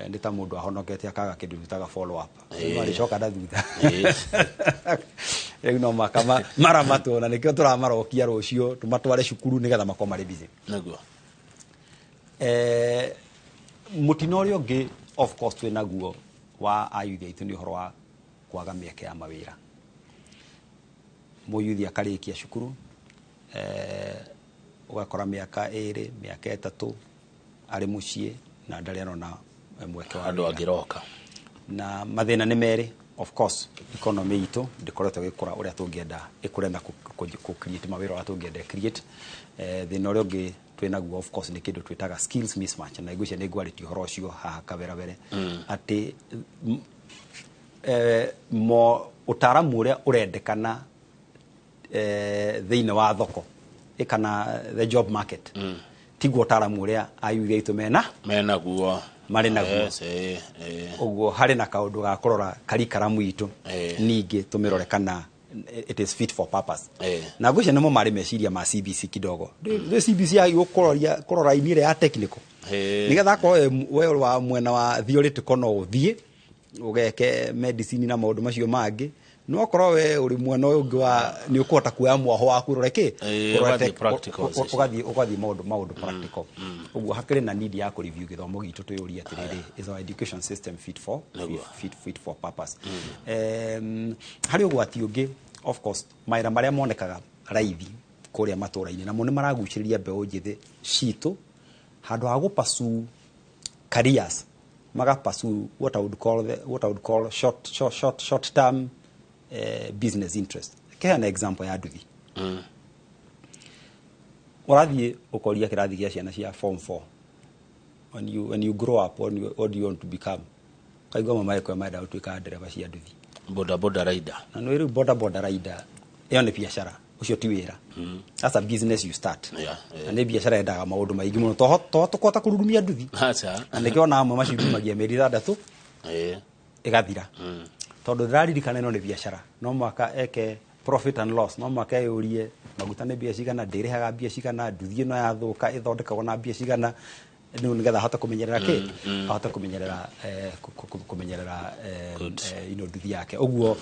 Nĩ ta mũndũ ahonokete akaga kĩndũ twĩtaga follow up, marĩcoka na thutha. Rĩu no maka maramatwo, na nĩkĩo tũramarokia rũciũ tũmatware cukuru nĩgetha makorwo marĩ busy. Mũtino ũrĩa ũngĩ of course twĩ naguo wa ayuthi aitũ nĩ ũhoro wa kwaga mĩeke ya mawĩra. Mũyuthi akarĩkia cukuru, ũgakora mĩaka 2, mĩaka 3 arĩ mũciĩ na ndarĩ arona mweke wa andũ wĩra. Angĩroka. Na mathĩna nĩ merĩ. Of course economy itũ ndĩkoretwo ĩgĩkũra ũrĩa tũngĩenda ĩkũre na kũ create mawĩra ũrĩa tũngĩenda create. Thĩna ũrĩa ũngĩ twĩ naguo of course nĩ kĩndũ twĩtaga skills mismatch, na ngwĩciria nĩ ngwarĩtie ũhoro ũcio haha kabere bere, atĩ mo ũtaaramu ũrĩa ũrendekana thĩinĩ wa thoko kana the job market tiguo ũtaaramu ũrĩa ayuthi aitũ mena menaguo. Marĩ naguo. Yes, eh. Ũguo harĩ na kaũndũ ga kũrora curriculum itũ, ningĩ tũmĩrore kana it is fit for purpose. Na ngwĩciria nĩmo marĩ meciria ma CBC kidogo. Rĩu CBC yagĩrĩirwo kũroria kũrora ini ĩrĩa ya technical, nĩgetha akorwo we wa mwena wa theoretical no ũthiĩ ũgeke medicine na maũndũ macio mangĩ, no okorwo we ũrĩ mwena ũyũ ũngĩ wa nĩ ũkũhota kuoya mwaho waku ũrore kĩ. Ũrore ũgathiĩ practical. Ũgathiĩ maũndũ practical. Ũguo hakĩrĩ na need ya kũ review gĩthomo gitũ, twĩyũrie atĩrĩrĩ, is our education system fit for fit for purpose? Harĩ ũgwati ũngĩ, of course mawĩra marĩa monekaga raithi kũrĩa matũra-inĩ namo nĩ maragucĩrĩria mbeũ njĩthĩ citũ, handũ ha gũ-pursue careers maga pursue what I would call short term business interest. Keheana example ya nduthi. Ũrathiĩ ũkoria kĩrathi gĩa ciana cia form 4, when you grow up, what do you want to become? Kaigua mama ĩkwe marenda gũtuĩka ndereba cia nduthi. Boda boda rider. Na nĩ rĩu boda boda rider ĩyo nĩ biacara, ũcio ti wĩra. That's a business you start. Na nĩ biacara yendaga maũndũ maingĩ mũno to tũkũhota kũrurumia nduthi. Aca. Na nĩkĩo ona amwe macirumagia mĩeri 6 ĩgathira, tondũ ndĩraririkana ĩno nĩ biacara, no mũhaka eke profit and loss, no mũhaka eyũrie maguta nĩ mbia cigana, ndĩrĩhaga mbia cigana, nduthi ĩno yathũka ĩthondekagwo na mbia cigana, rĩu nĩgetha ahote kũmenyerera kĩ, ahote kũmenyerera kũmenyerera nduthi yake. Ũguo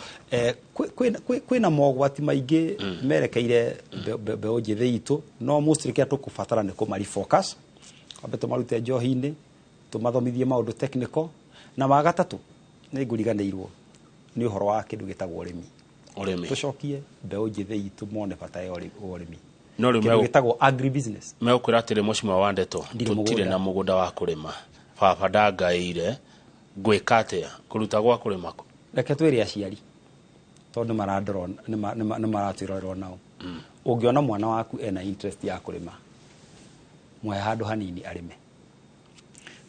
kwĩna mogwati maingĩ merekeire mbeũ njĩthĩ itũ, no mostly kĩrĩa tũkũbatara nĩ kũmari focus, kwambe tũmarute njohi-inĩ, tũmathomithie maũndũ technical. Na wa gatatũ nĩ ngũriganĩirwo nĩ ũhoro wa kĩndũ gĩtagwo ũrĩmi. Ũrĩmi. Tũcokie mbeũ njĩthĩ itũ mone bata ya wa ũrĩmi, No rĩu kĩndũ gĩtagwo agribusiness. Megũkwĩra atĩrĩ, mheshimiwa wa ndeto, Ndirĩ tũtirĩ mũgũnda. na mũgũnda wa kũrĩma, baba ndangaĩire, ngwĩka atĩa, kũruta gwa kũrĩma kũ? Reke twĩre aciari, tondũ nĩ marandora, nĩ maratwĩrorera nao. Ũngĩona mwana waku ena interest ya kũrĩma, muhe handũ hanini arĩme,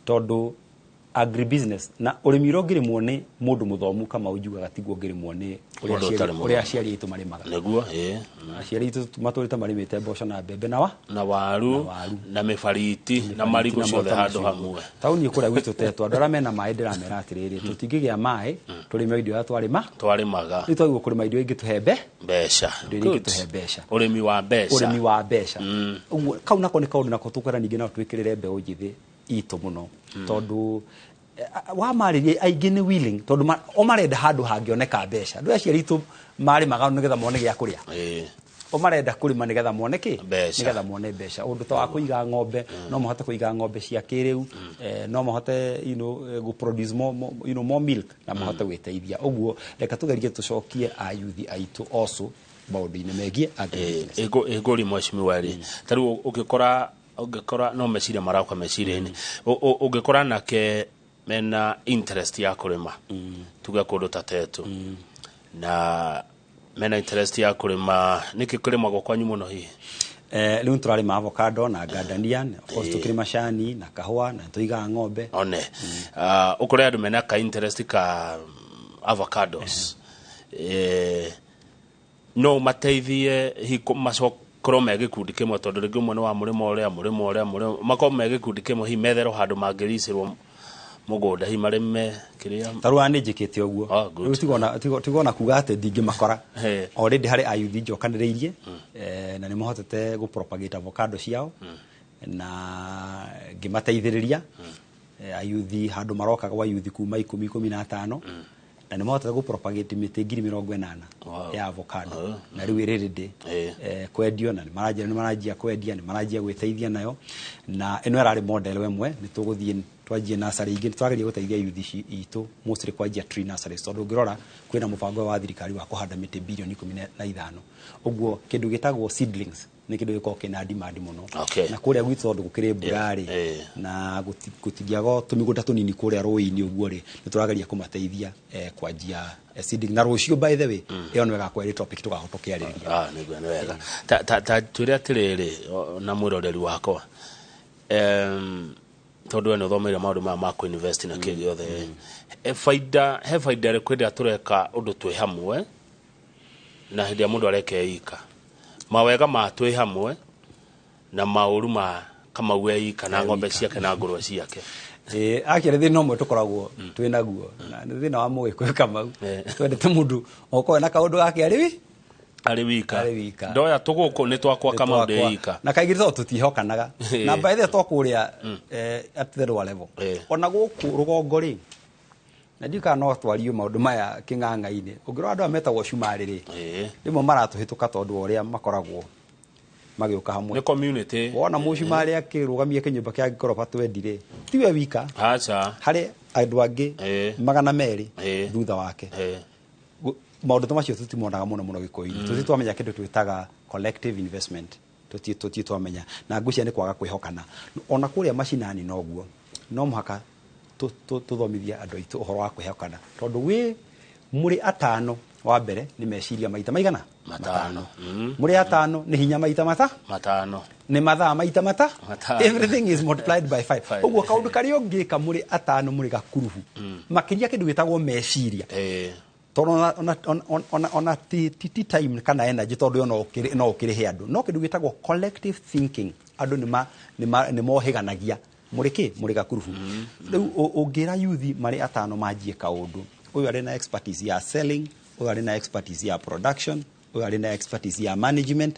tondũ Agribusiness na ũrĩmi ũrĩa ũngĩrĩmwo nĩ mũndũ mũthomu kama ũnjugaga tiguo ũngĩrĩmwo nĩ ũrĩa Mũndũ ũtarĩ mũthomu. ũrĩa aciari aitũ marĩmaga. Nĩguo, ĩĩ. Aciari aitũ matũrĩte marĩmĩte mboco na mbembe na wa Na waru na mĩbariti na marigũ ciothe handũ hamwe. Taũni kũrĩa gwitũ tetwo andũ arĩa mena maĩ ndĩramera atĩrĩrĩ, tũtingĩgĩa maĩ tũrĩme indo iria twarĩma. Twarĩmaga. Rĩu twagĩrĩirwo kũrĩma indo ingĩ tũhe mbeca. Indo iria Good. ingĩtũhe mbeca. Ũrĩmi wa mbeca. Ũrĩmi wa mbeca. Ũguo kau nako nĩ kaũndũ nako tũkwenda ningĩ no twĩkĩrĩre mbeũ njĩthĩ itũ mũno, tondũ wamarĩria aingĩ nĩ willing, tondũ o marenda handũ hangĩoneka mbeca. Andũ aciari aitũ marĩmaga nĩgetha mone gĩa kũrĩa. O marenda kũrĩma nĩgetha mone kĩ? Mbeca. Nĩgetha mone mbeca. Ũndũ ta wa kũiga ng'ombe, no mahote kũiga ng'ombe cia kĩrĩu, no mahote gũ produce more, more milk na mahote gwĩteithia. Ũguo reke tũgerie tũcokie ayuthi aitũ also maũndũ-inĩ megiĩ agribusiness. Ĩngũri mheshimiwa rĩ, ta rĩu ũngĩkora no meciria marauka meciria-inĩ, ũngĩkora nake mena interest ya kũrĩma, tuge kũndũ ta Tetu, na mena interest ya kũrĩma, nĩkĩ kũrĩmagwo kwanyu mũno hihi? Rĩu tũrarĩma avocado na gardenia, of course tũkĩrĩma cani na kahũa na tũigaga ng'ombe. One ũkore andũ mena ka interest ka avocados, no mateithie hihi macokorwo me gĩkundi kĩmwe, tondũ rĩngĩ ũmwe nĩ wa mũrĩmo ũrĩa mũrĩmo ũrĩa mũrĩmo, makorwo me gĩkundi kĩmwe, hihi metherwo handũ mangĩricĩrwo mũgũnda, hihi marĩme kĩrĩa. Ta rĩu nĩ njĩkĩte ũguo. Oh, good. Rĩu tigona kuga atĩ ndingĩmakora. Already harĩ ayuthi njokanĩrĩirie, na nĩ mahotete gũ propagate avocado ciao na ngĩmateithĩrĩria. Ayuthi handũ maroka gwa yuthi kuma 10, 15, na nĩ mahotete gũ propagate mĩtĩ 80,000 ya avocado, na rĩu ĩrĩ ready kwendio, na nĩ maranjia nĩ maranjia kwendia, nĩ maranjia gwĩteithia nayo. Na ĩno ĩrarĩ model ĩmwe. Nĩ tũgũthiĩ twanjie nursery ingĩ, twageria gũteithia yuthi itũ mostly kwanjia tree nurseries, tondũ ũngĩrora kwĩna mũbango wa thirikari wa kũhanda mĩtĩ bilioni 15. Ũguo kĩndũ gĩtagwo seedlings nĩ kĩndũ gĩkoragwo kĩna demand mũno. Na kũrĩa gwitũ tondũ gũkĩrĩ mbura rĩ, na gũtingĩaga tũmĩgũnda tũnini kũrĩa rũĩ-inĩ ũguo rĩ, nĩ tũrageria kũmateithia kwanjia seedling. Na rũciũ, by the way, ĩyo nĩ ĩgakorwo ĩrĩ topic tũgahota kũarĩrĩria. Ah, nĩguo, nĩ wega. Ta twĩre atĩrĩrĩ, na mwĩroreri wakwa, tondũ we nĩ ũthomeire maũndũ maya ma kũ-invest na kĩ gĩothe, baida he baida ĩrĩkũ ĩrĩa tũreka ũndũ twĩ hamwe na hĩndĩ ĩrĩa mũndũ areka ika? Mawega ma twĩ hamwe na maũru ma Kamau eika na ng'ombe ciake na ngũrwe ciake. Actually thĩna ũmwe tũkoragwo twĩ naguo na nĩ thĩna wa mũgĩkũyũ Kamau, twendete mũndũ okorwo na kaũndũ gake arĩ wi arĩ wika. Arĩ wika. Ndoya tũgũkũ nĩ twakwa, Kamau ndĩ ika. Na kaingĩ tondũ tũtihokanaga na by the way to kũrĩa at the lower level, ona gũkũ rũgongo rĩ, na ndiũ kana no twario maũndũ maya kĩng'ang'a-inĩ. Ũngĩrora andũ aya metagwo cumarĩ rĩ, rĩmwe maratũhĩtũka tondũ wa ũrĩa makoragwo magĩũka hamwe. Nĩ community. Wona mũcumarĩ akĩrũgamia kĩnyũmba kĩa ngoroba twendi rĩ, tiwe wika. Aca. Harĩ andũ angĩ 200 thutha wake. Maũndũ ta macio tũtimonaga mũno mũno gĩkũyũ-inĩ. Tũtirĩ twamenya kĩndũ twĩtaga collective investment, tũtirĩ twamenya, na ngwĩciria nĩ kwaga kwĩhokana. Ona kũrĩa macinani noguo, no mũhaka tũthomithie andũ aitũ ũhoro wa kwĩhokana, tondũ wĩ mũrĩ atano, wa mbere nĩ meciria maita maigana? 5. Mũrĩ atano nĩ hinya maita mata? 5. Nĩ mathaa maita mata? 5. Everything is multiplied by 5. Five. Ũguo kaũndũ karĩa ũngĩka mũrĩ atano mũrĩ gakuruhu, makĩria kĩndũ gĩtagwo meciria, tondũ ona ti time kana energy, tondũ ĩyo no ũkĩrĩhe andũ, no kĩndũ gĩtagwo collective thinking, andũ nĩ mohĩganagia mũrĩ kĩ, mũrĩ gakurubu. Rĩu ũngĩra yuthi marĩ atano manjie kaũndũ, ũyũ arĩ na expertise ya selling, ũyũ arĩ na expertise ya production, ũyũ arĩ na expertise ya management,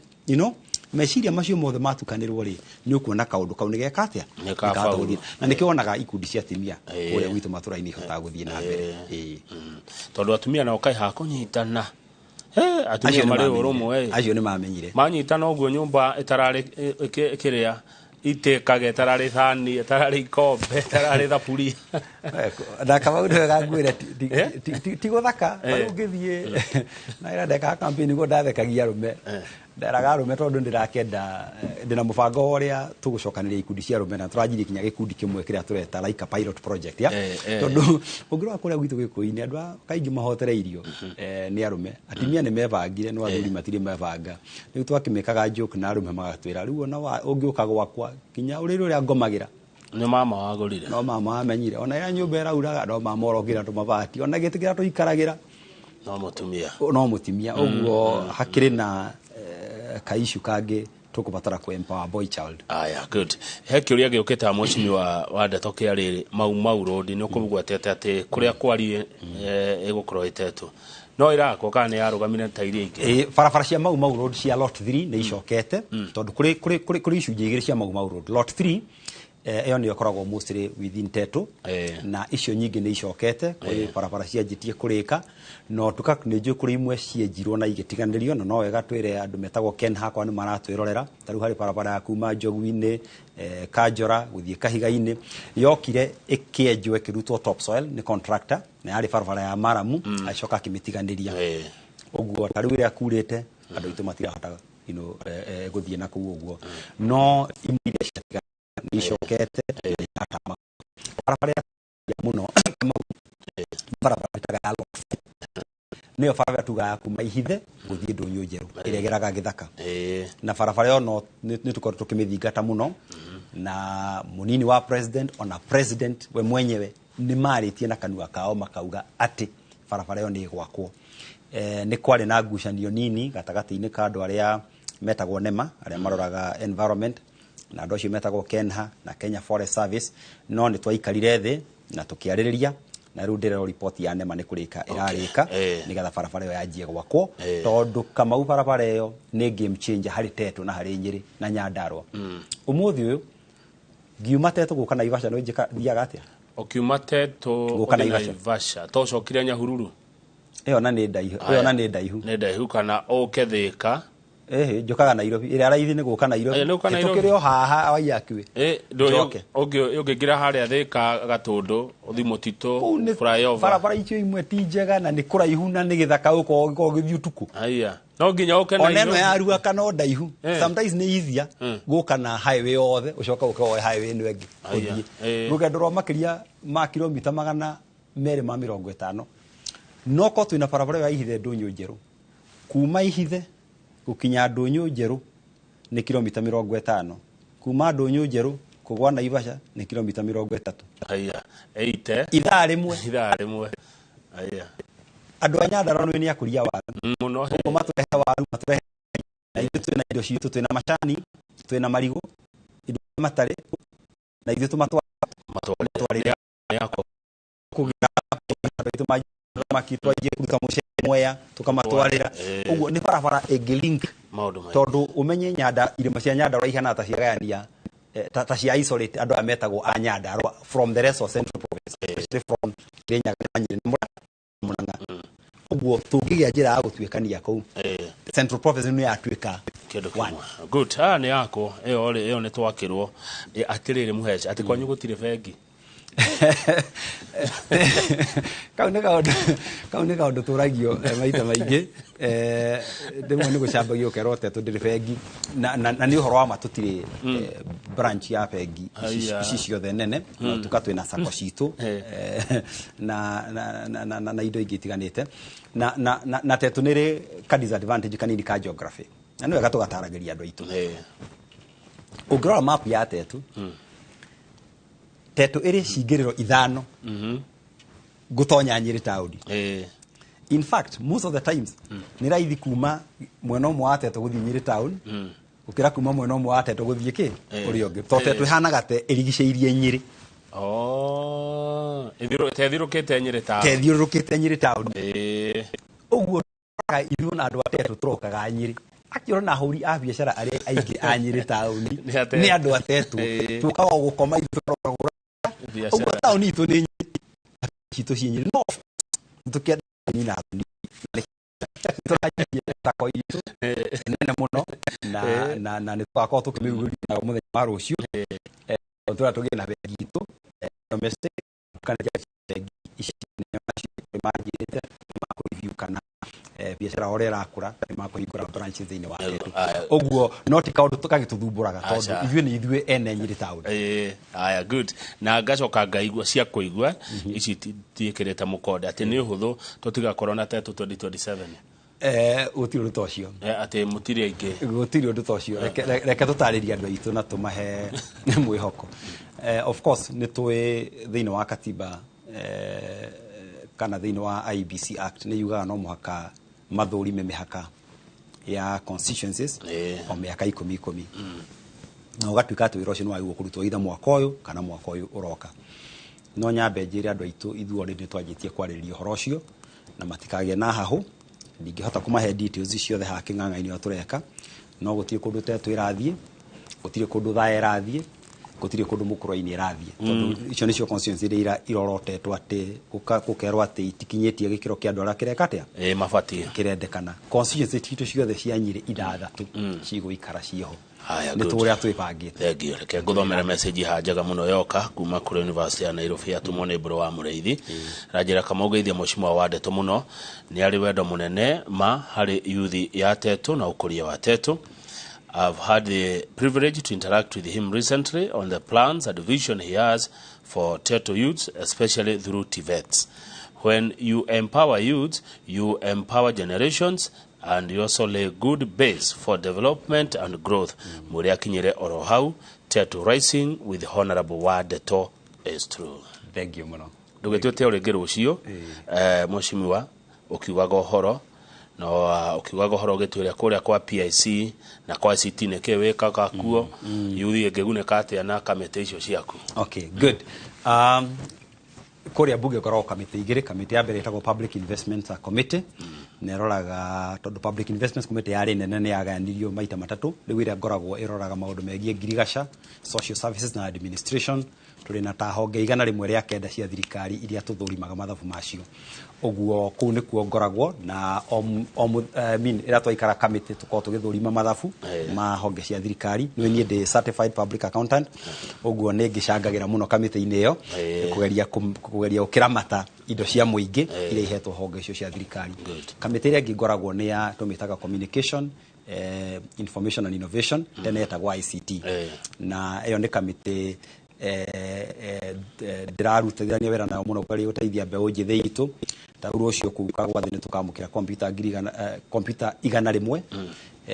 meciria macio mothe matukanĩrwo rĩ, nĩ ũkuona kaũndũ kau nĩ geka atĩa? Nĩ kabaũ. Nĩ na nĩkĩo wonaga ikundi cia atumia kũrĩa gwitũ matũra-inĩ ihotaga gũthiĩ na mbere. Tondũ atumia nao kaĩ hakũnyitana. Atumia Acio nĩ marĩ mamenyire. ũrũmwe. Acio nĩ mamenyire. Manyitana ũguo nyũmba ĩtararĩ kĩrĩa itĩkage, ĩtararĩ thani, ĩtararĩ ikombe, ĩtararĩ thaburia. Na Kamau nĩ wega ngwĩre, ti gũthaka. Rĩu ngĩthiĩ na ĩra ndekaga campaign nĩguo ndathekagia arũme, nderaga arũme tondũ ndĩrakenda, ndĩna mũbango wa ũrĩa tũgũcokanĩria ikundi cia arũme, na tũranjirie kinya gĩkundi kĩmwe kĩrĩa tũreta like a pilot project ya. Tondũ ũngĩrora kũrĩa gwitũ gĩkũyũ-inĩ, andũ a kaingĩ mahotereirio nĩ arũme, atumia nĩ mebangire, no athuri matirĩ mebanga. Rĩu twakĩmĩkaga joke na arũme magatwĩra, rĩu ona ũngĩũka gwakwa kinya ũrĩrĩ ũrĩa ngomagĩra Nĩ mama wagũrire. No mama wamenyire ona ya nyũmba ĩrauraga, no mama ũrokĩra tũmabati, ona gĩtĩ kĩrĩa tũikaragĩra no mũtumia. No mũtumia. Ũguo hakĩrĩ na kaishu kangĩ tũkũbatara kũ empower boy child. Aya, good. He kĩũria gĩũkĩte mheshimiwa wa ndeto kĩa rĩrĩ, Mau Mau Road nĩ ũkũgwetete atĩ kũrĩa kwarie ĩgũkorwo ĩtetwo, no ĩrakwo kana nĩ yarũgamire ta iria ingĩ? Barabara cia Mau Mau Road cia lot 3 nĩ icokete, tondũ kũrĩ icunjĩ igĩrĩ cia Mau Mau Road. Lot 3 ĩyo nĩyo ĩkoragwo mostly within Tetu, na icio nyingĩ nĩ icokete. Kũrĩ barabara cianjĩtie kũrĩka, no tuka nĩ njũĩ kũrĩ imwe cienjirwo na igĩtiganĩrio, na no wega twĩre andũ metagwo Ken hakwa nĩ maratwĩrorera. Ta rĩu harĩ barabara ya kuma Njogu-inĩ, Kanjora gũthiĩ Kahiga-inĩ, yokire ĩkĩenjwo ĩkĩrutwo topsoil nĩ contractor, na yarĩ barabara ya maramu, agĩcoka akĩmĩtiganĩria. Ũguo ta rĩu ĩrĩa kurĩte andũ aitũ matirahota gũthiĩ na kũu ũguo, no imwe iria ciatiganĩrio nĩ icokete na iratama. Barabara ya mũno barabara ĩtaga ya lot 5, nĩyo barabara tugaga ya kuma Ihithe gũthiĩ Ndũnyũ Njerũ ĩrĩa ĩgeraga gĩthaka, na barabara ĩyo no nĩ tũkoretwo tũkĩmĩthingata mũno, na mũnini wa president ona president we mwenyewe nĩ marĩtie na kanua kao makauga atĩ barabara ĩyo nĩ ĩgwakwo. Nĩ kwarĩ na ngucanio nini gatagatĩ-inĩ ka andũ arĩa metagwo NEMA, arĩa maroraga environment, na andũ acio metagwo KENHA na Kenya Forest Service, no nĩ twaikarire thĩ na tũkĩarĩrĩria, na rĩu ndĩrerwo riboti ya NEMA nĩ kũrĩka ĩrarĩka nĩgetha barabara ĩyo yanjie gwakwo, tondũ Kamau barabara ĩyo nĩ game changer harĩ Tetu na harĩ Nyĩrĩ na Nyandarua. Ũmũthĩ ũyũ ngiuma Tetu gũka Naivasha no njĩka thiaga atĩa? Ũkiuma Tetu gũka ũthiĩ Naivasha. Naivasha to ũcokire Nyahururu? Ĩyo na nĩ ndaihu, ĩyo na nĩ ndaihu. Nĩ ndaihu kana ũke Thĩka? Ĩhĩ, njũkaga Nairobi, ĩrĩa raithi nĩ gũka Nairobi. Ĩĩ, nĩ gũka Nairobi. Tũkĩrĩ o haha Waiyaki. Njoke. Ũngĩingĩra harĩa Thĩka Gatũndũ ũthiĩ mũtitũ flyover. Barabara icio imwe ti njega na nĩ kũraihu na nĩ gĩthaka, ũkorwo ũgĩthiĩ ũtukũ. Aya, no nginya ũke ona ĩno Nairobi. ya Ruaka no ndaihu. Sometimes nĩ easier gũka na highway yothe ũcoka ũke woe highway ĩno ĩngĩ Aya. ũthiĩ rũgendo rwa makĩria ma kilomita 250, no ko twĩna barabara ĩyo ya Ihithe Ndũnyũ Njerũ, kuma Ihithe gũkinya Ndũnyũ Njerũ nĩ kilomita 50, kuma Ndũnyũ Njerũ kũgwa Naivasha nĩ kilomita 30. Aya, eite ithaa rĩmwe. Ithaa rĩmwe, aya. Andũ a Nyandarua nĩ akũria waru mũno. Ũguo matũrehe waru, matũrehe, na ithuĩ twĩna indo citũ, twĩna macani, twĩna marigũ, indo matarĩ na ithuĩ tũmatwarĩre kũgĩra andũ aitũ thamaki, twanjie kũruta mũcere Mwea tũkamatwarĩra. Ũguo nĩ barabara ĩngĩ link maũndũ maingĩ. Tondũ ũmenye Nyanda, irĩma cia Nyandarua ihana ta ciagayania, ta cia isolate andũ aya metagwo a Nyandarua from the rest of Central Province, especially from Kirinyaga na Nyĩrĩ na Murang'a. Ũguo tũngĩgĩa njĩra ya gũtuĩkania kũu, Central Province nĩ yatuĩka kĩndũ kĩmwe. Good. Ah, nĩ yakwo ĩyo rĩ, ĩyo nĩ twakĩrwo. Atĩrĩrĩ mũhece, atĩ kwanyu gũtirĩ bengi? Kau nĩ kaũndũ tũragio maita maingĩ. Rĩmwe nĩ gũcambagio ũkerwo Tetu ndĩrĩ bengi, na nĩ ũhoro wa ma, tũtirĩ branch ya bengi ici Aya. ici ciothe nene, no tuka twĩna sacco citũ na indo ingĩ itiganĩte, na Tetu nĩ rĩ ka disadvantage kanini ka geography, na nĩ wega tũgataragĩria andũ aitũ. Ũngĩrora map ya Tetu, Tetu ĩrĩ cingĩrĩro ithano gũtonya Nyĩrĩ taũni. In fact, most of the times nĩ raithi kuma mwena ũmwe wa Tetu gũthiĩ Nyĩrĩ town gũkĩra kuma mwena ũmwe wa Tetu gũthiĩ kĩ ũrĩa ũngĩ, tondũ Tetu ĩhanaga te ĩrigicĩirie Nyĩrĩ. Oh, tethiũrũkĩte Nyĩrĩ ta te ĩthiũrũrũkĩte Nyĩrĩ town. Ũguo ithuĩ na andũ a Tetu tũrokaga Nyĩrĩ. Actually, na ahũri a biacara arĩa aingĩ a Nyĩrĩ taũni Nĩ a Tetu. nĩ andũ a Tetu. Tũkaga o gũkoma ithuĩ tũkaroka kũgũra. Biacara. Ũguo taũni itũ nĩ Nyĩrĩ, citũ ciĩ Nyĩrĩ, no tũkĩenda na thoni tũranjia tako itũ nene mũno na nĩ tũgakorwo tũkĩmĩrugũria mũthenya wa rũciũ. Tũrĩa tũgĩe na bengi itũ domestic kana bengi ici nene, nacio nĩ manjĩrĩte nĩ makũreview kana biacara ũrĩa ĩrakũra nĩ makũhingũra branches thĩinĩ wa Tetu. Ũguo no ti kaũndũ gagĩtũthumbũraga tondũ Aca. ithuĩ nĩ ithuĩ ene Nyĩrĩ taũni. Aya, good. Na ngacoka ngaigua cia kũigua ici tiĩkĩrĩte mũkonde atĩ nĩ ũhũthũ tũtigakorwo na Tetu 2027. Gũtirĩ ũndũ ta ũcio. Atĩ mũtirĩ aingĩ. Gũtirĩ ũndũ ta ũcio. Reke tũtarĩrie andũ aitũ na tũmahe mwĩhoko. Of course nĩ tũĩ thĩinĩ wa katiba kana thĩinĩ wa IEBC Act nĩ yugaga no mũhaka mathũrime mĩhaka ya constituencies o mĩaka 10 10, na ũgatuĩka atĩ wĩra ũcio nĩ wagĩrĩirwo kũrutwo either mwaka ũyũ kana mwaka ũyũ ũroka. No nyambe njĩre andũ aitũ ithuĩ already nĩ twanjĩtie kwarĩrĩria ũhoro ũcio na matikagĩe na hahũ. Ndingĩhota kũmahe details ciothe haha kĩng'ang'a-inĩ ũrĩa tũreka, no gũtirĩ kũndũ Tetũ ĩrathiĩ, gũtirĩ kũndũ Thaya ĩrathiĩ, gũtirĩ kũndũ Mũkũrwe-inĩ ĩrathiĩ, tondũ icio nĩcio constituency iria irorotetwo atĩ gũkerwo atĩ itikinyĩtie gĩkĩro kĩa andũ arĩa kĩreka atĩa. Mabatiĩ. Kĩrendekana. Constituency citũ ciothe cia Nyĩrĩ 6 cigũikara ciĩho. Haya, nĩ good. tũrĩa twĩbangĩte. Thank you. Reke ngũthomere message haha njega mũno yoka kuma kũrĩ University ya Nairobi, yatũmwo nĩ Mbũrũ wa Mũrĩithi. Ranjĩra Kamau geithia mũcimwa wa Ndeto mũno, nĩ arĩ wendo mũnene ma harĩ yuthi ya Tetũ na ũkũria wa Tetũ. I've had the privilege to interact with him recently on the plans and vision he has for Tetu youths, especially through TVETs. When you empower youths, you empower generations and you also lay good base for development and growth. Mwĩre akinyire oro hau, Tetu rising with Honorable Wandeto is true. Thank you mũno. Ndũgĩtuĩte o rĩngĩ rũciũ, mheshimiwa, ũkiugaga ũhoro no ũkiugaga ũhoro ũgĩtwĩra kũrĩa kwa PIC na kwa ICT nĩkĩ wĩkaga kuo, yuthi ĩngĩgunĩka atĩa na kamĩtĩ icio ciaku. Okay, good. Kũrĩa mbunge ĩkoragwo kamĩtĩ igĩrĩ. Kamĩtĩ ya mbere ĩtagwo Public Investment Committee, na ĩroraga, tondũ Public Investments Committee yarĩ nene nĩ yagayanirio maita matatũ. Rĩu ĩrĩa ngoragwo ĩroraga maũndũ megiĩ ngirigaca, social services na administration. Tũrĩ na ta honge 109 cia thirikari iria tũthũrimaga mathabu macio. Ũguo kũu nĩkuo ngoragwo na I mean, ĩrĩa twaikara kamĩtĩ tũkoragwo tũgĩthũrima mathabu ma honge cia thirikari. Nĩ niĩ ndĩ certified public accountant, ũguo nĩ ngĩcangagĩra mũno kamĩtĩ-inĩ ĩyo kũgeria gũkĩramata indo cia mũingĩ iria ihetwo honge icio cia thirikari. Kamĩtĩ ĩrĩa ĩngĩ ngoragwo nĩ ya tũmĩtaga communication, information and innovation, tene yetagwo ICT, na ĩyo nĩ kamĩtĩ ndĩrarutithania wĩra nayo mũno kũgeria gũteithia mbeũ njĩthĩ itũ. Ta rĩu rũciũ kũu Kagwathĩ nĩ tũkamũkĩra kompiuta 100,000, kompiuta 100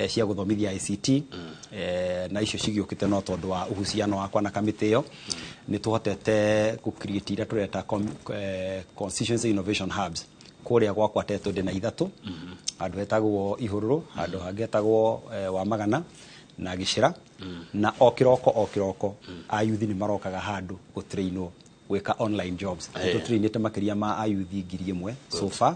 cia gũthomithia ICT, na icio cigĩũkĩte no tondũ wa uhusiano wakwa na kamĩtĩ ĩyo. Nĩ tũhotete gũ create iria tũreta constituency innovation hubs. Kũrĩa gwakwa Tetũ ndĩ na 3, handũ hetagwo Ihũrũrũ, handũ hangĩ hetagwo Wamagana na Gĩcĩra. Na o kĩroko o kĩroko ayuthi nĩ marokaga handũ gũtrainwo gwĩka online jobs. Nĩ tũtrainĩte makĩria ma ayuthi 1,000 so far.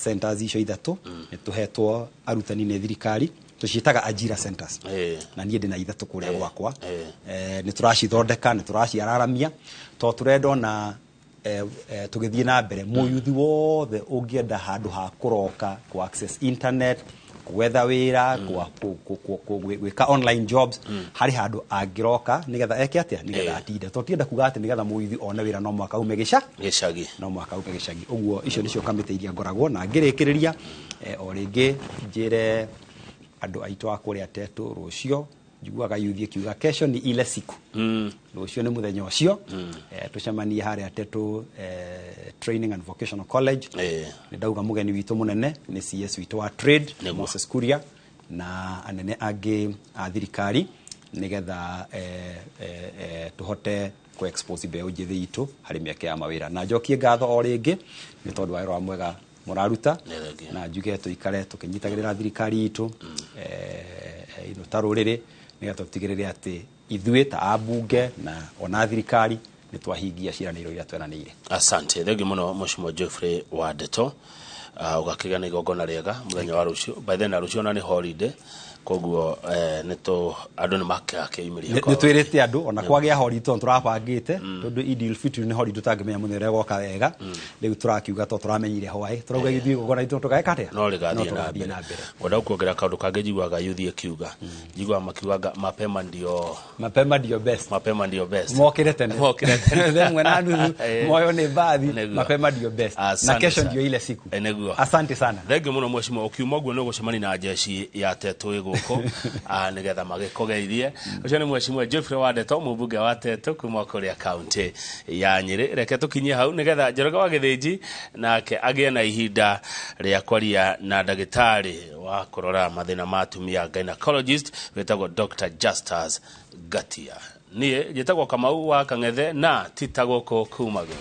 Centers icio 3 nĩ tũhetwo arutani nĩ thirikari, tũciĩtaga ajira centers, na niĩ ndĩ na 3 kũrĩa gwakwa. Nĩ tũracithondeka, nĩ tũraciararamia tondũ tũrenda ona tũgĩthiĩ na mbere mũyuthi wothe ũngĩenda handũ ha kũroka kũ access internet, gwetha wĩra, gwĩka online jobs, harĩ handũ angĩroka nĩgetha eke atĩa, nĩgetha atinde. Tondũ tienda kuga atĩ nĩgetha mũyuthi one wĩra no mũhaka ume gĩcagi, no mũhaka ume gĩcagi. Ũguo icio nĩcio kamĩtĩ iria ngoragwo na ngĩrĩkĩrĩria. O rĩngĩ njĩre andũ aitũ a kũrĩa Tetũ rũciũ njiguaga yuthi ĩkiuga kesho ni ile siku. Rũciũ nĩ mũthenya ũcio. Tũcemanie harĩa Tetũ Training and Vocational College. Nĩ ndauga mũgeni witũ mũnene nĩ CS witũ wa trade, Moses Kuria, na anene angĩ a thirikari, nĩgetha tũhote kũ expose mbeũ njĩthĩ itũ harĩ mĩeke ya mawĩra. Na njokie ngatho o rĩngĩ nĩ tondũ wa wĩra wa mwega mũraruta, na njuge tũikare tũkĩnyitagĩrĩra thirikari itũ ino ta rũrĩrĩ, nĩgetha tũtigĩrĩre atĩ ithuĩ ta ambunge na ona thirikari nĩ twahingia ciĩranĩro iria tweranĩire. Asante, thengi mũno Mheshimiwa Geoffrey Wandeto. Ũgakĩgĩa na igongona rĩega mũthenya wa rũciũ. By then na rũciũ ona nĩ holiday, koguo nĩ tũ andũ nĩ makakĩyumĩria. Nĩ twĩrĩte andũ ona kwagĩa holiday tondũ tũrabangĩte, tondũ Eid al-Fitr nĩ holiday tũtangĩmenya mũthenya ũrĩa ĩgoka wega. Rĩu tũrakiuga tondũ tũramenyire hwaĩ, tũrauga ithuĩ igongona itũ tũgeka atĩa, no rĩgathiĩ No na tũgathiĩ mbere. na mbere. Ngwenda kuongerera kaũndũ kangĩ njiguaga yuthi ĩkiuga, njiguaga makiugaga mapema ndio mapema ndio best, mapema ndio best, mokire tene, mokire tene 1:30 moyo nĩ mbathi, Nĩguo. mapema ndio best, na Asante kesho sana. ndio ile siku. Nĩguo. Nĩguo. Asante sana. Thengiũ mũno mheshimiwa, ũkiuma ũguo nĩ ũgũcemania na jeshi ya Tetũ ĩ gũkũ nĩgetha magĩkũgeithie. Ũcio nĩ mheshimiwa Geoffrey Wandeto, mũmbunge wa Tetũ kuma kũrĩa kaunti ya Nyĩrĩ. Reke tũkinyie hau nĩgetha Njoroge wa Gĩthĩnji nake agĩe na ihinda rĩa kwaria na ndagĩtarĩ wa kũrora mathĩna ma atumia, gynecologist wĩtagwo Dr. Justus Ngatia. Niĩ njĩtagwo Kamau wa Kang'ethe na tita gũkũ kumagwo.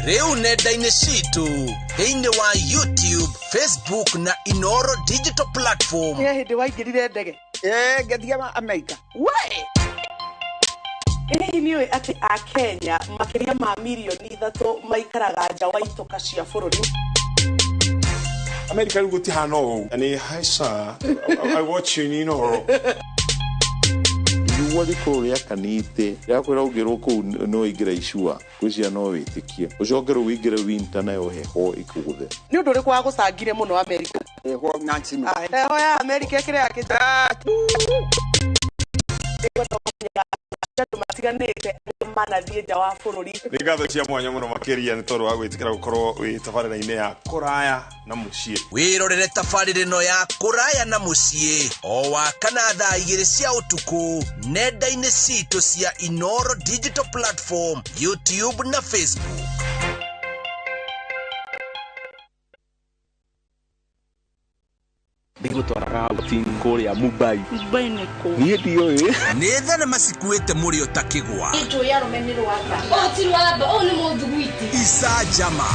Rĩu nenda-inĩ citũ thĩinĩ wa YouTube, Facebook na Inoro digital platform. He hĩndĩ waingĩrire ndege? Ngĩthiĩ Amerika. We! Hihi nĩ ũĩ atĩ Akenya makĩria ma mirioni 3 maikaraga nja wa itoka cia bũrũri? Amerika rĩu gũtihana ũũ. Nĩ hi sir, I watch you in Inoro. Riũa rĩkorwo rĩakanĩte rĩakwĩra ũngĩrwo kũu no ingĩra icua ngwĩciria no wĩtĩkie ũcoke rĩu ũingĩre winter nayo heho ĩkũgũthe. Nĩ ũndũ ũrĩkũ wagũcangire mũno Amerika? Heho Nancy. Heho ya Amerika ĩkĩrĩ ya kĩnja. Andũ matiganĩte arĩa manathiĩ nja wa bũrũri. Nĩ ngatho cia mwanya mũno makĩria nĩ tondũ wa gwĩtĩkĩra gũkorwo wĩ tabarĩra-inĩ ya kũraya na mũciĩ. Wĩrorere tabarĩra ĩno ya kũraya na mũciĩ o wa kana thaa 2 cia ũtukũ nenda-inĩ citũ cia Inoro digital platform, YouTube na Facebook. Ndigũtwaraga outing kũrĩa Mumbai. Mumbai nĩ kũ? Niĩ ndiũĩ. Nĩ thenema cikuĩte mũrĩo ta kĩgwa. Njũĩ arũme nĩ rwamba. Ũũ ti rwamba, ũũ nĩ mũthuguiti. Icanjama.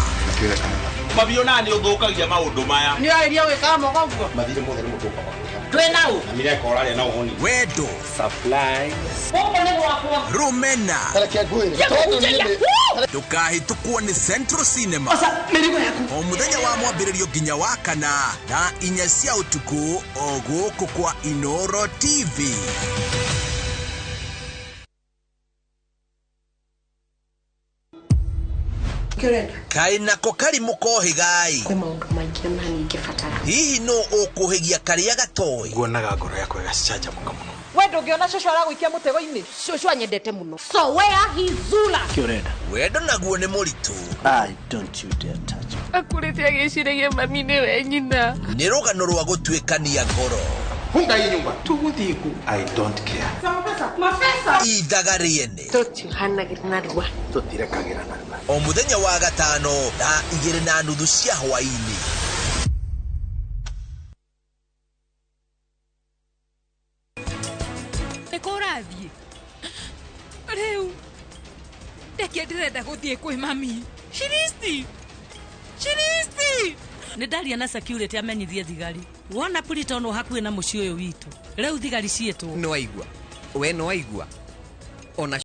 Mabiona nĩ ũthũkagia maũndũ maya. Nĩ ũrairia gwĩkaga moko ũguo? Mathirĩ mothe nĩ mũtũka makũrĩha. Ndwĩ na ũ? Na mireka ũrarĩa na ũhoni. Wendo. Supplies. Gũkũ nĩ gwakwa. Rũmena. Reke ngwĩre, tondũ niĩ nĩ Ndũkahĩtũkwo nĩ Central Cinema. O mũthenya wa mwambĩrĩrio nginya wa kana thaa 4 cia ũtukũ o gũkũ kwa Inoro TV. Kaĩ nako karimũ kohĩgai. Kwĩ maũndũ maingĩ ona niĩ ingĩbatara. Hihi nũ ũkũhĩgia karĩa gatoĩ? Nguonaga ngoro yakwa ĩgacanjamũka mũno. We ndũngĩona cũcũ aragũikia mũtego-inĩ? Cũcũ anyendete mũno. So where he Zula? Kĩ ũrenda? Wendo naguo nĩ mũritũ. I don't you dare touch me. Akũrĩte agĩciragia mami nĩwe nyina. Nĩ rũgano rwa gũtuĩkania ngoro. Funga hii nyumba. Tũgũthiĩ kũ? I don't care. Mabesa. Ithaga rĩene. Tũtiuhanagĩra narua. Tũtirekagĩra narua. O mũthenya wa gatano thaa 2:30 cia hwaĩ-inĩ. Nĩ kũ ũrathiĩ? Rĩu ndeke ndĩrenda gũthiĩ kwĩ mami. Shiristi! Shiristi! Nĩ ndaria na security amenyithie thigari. Wona Pluto no hakuhĩ na mũciĩ ũyũ witũ. Rĩu thigari ciĩtwo. Nĩ waigua? We nĩ waigua? Ona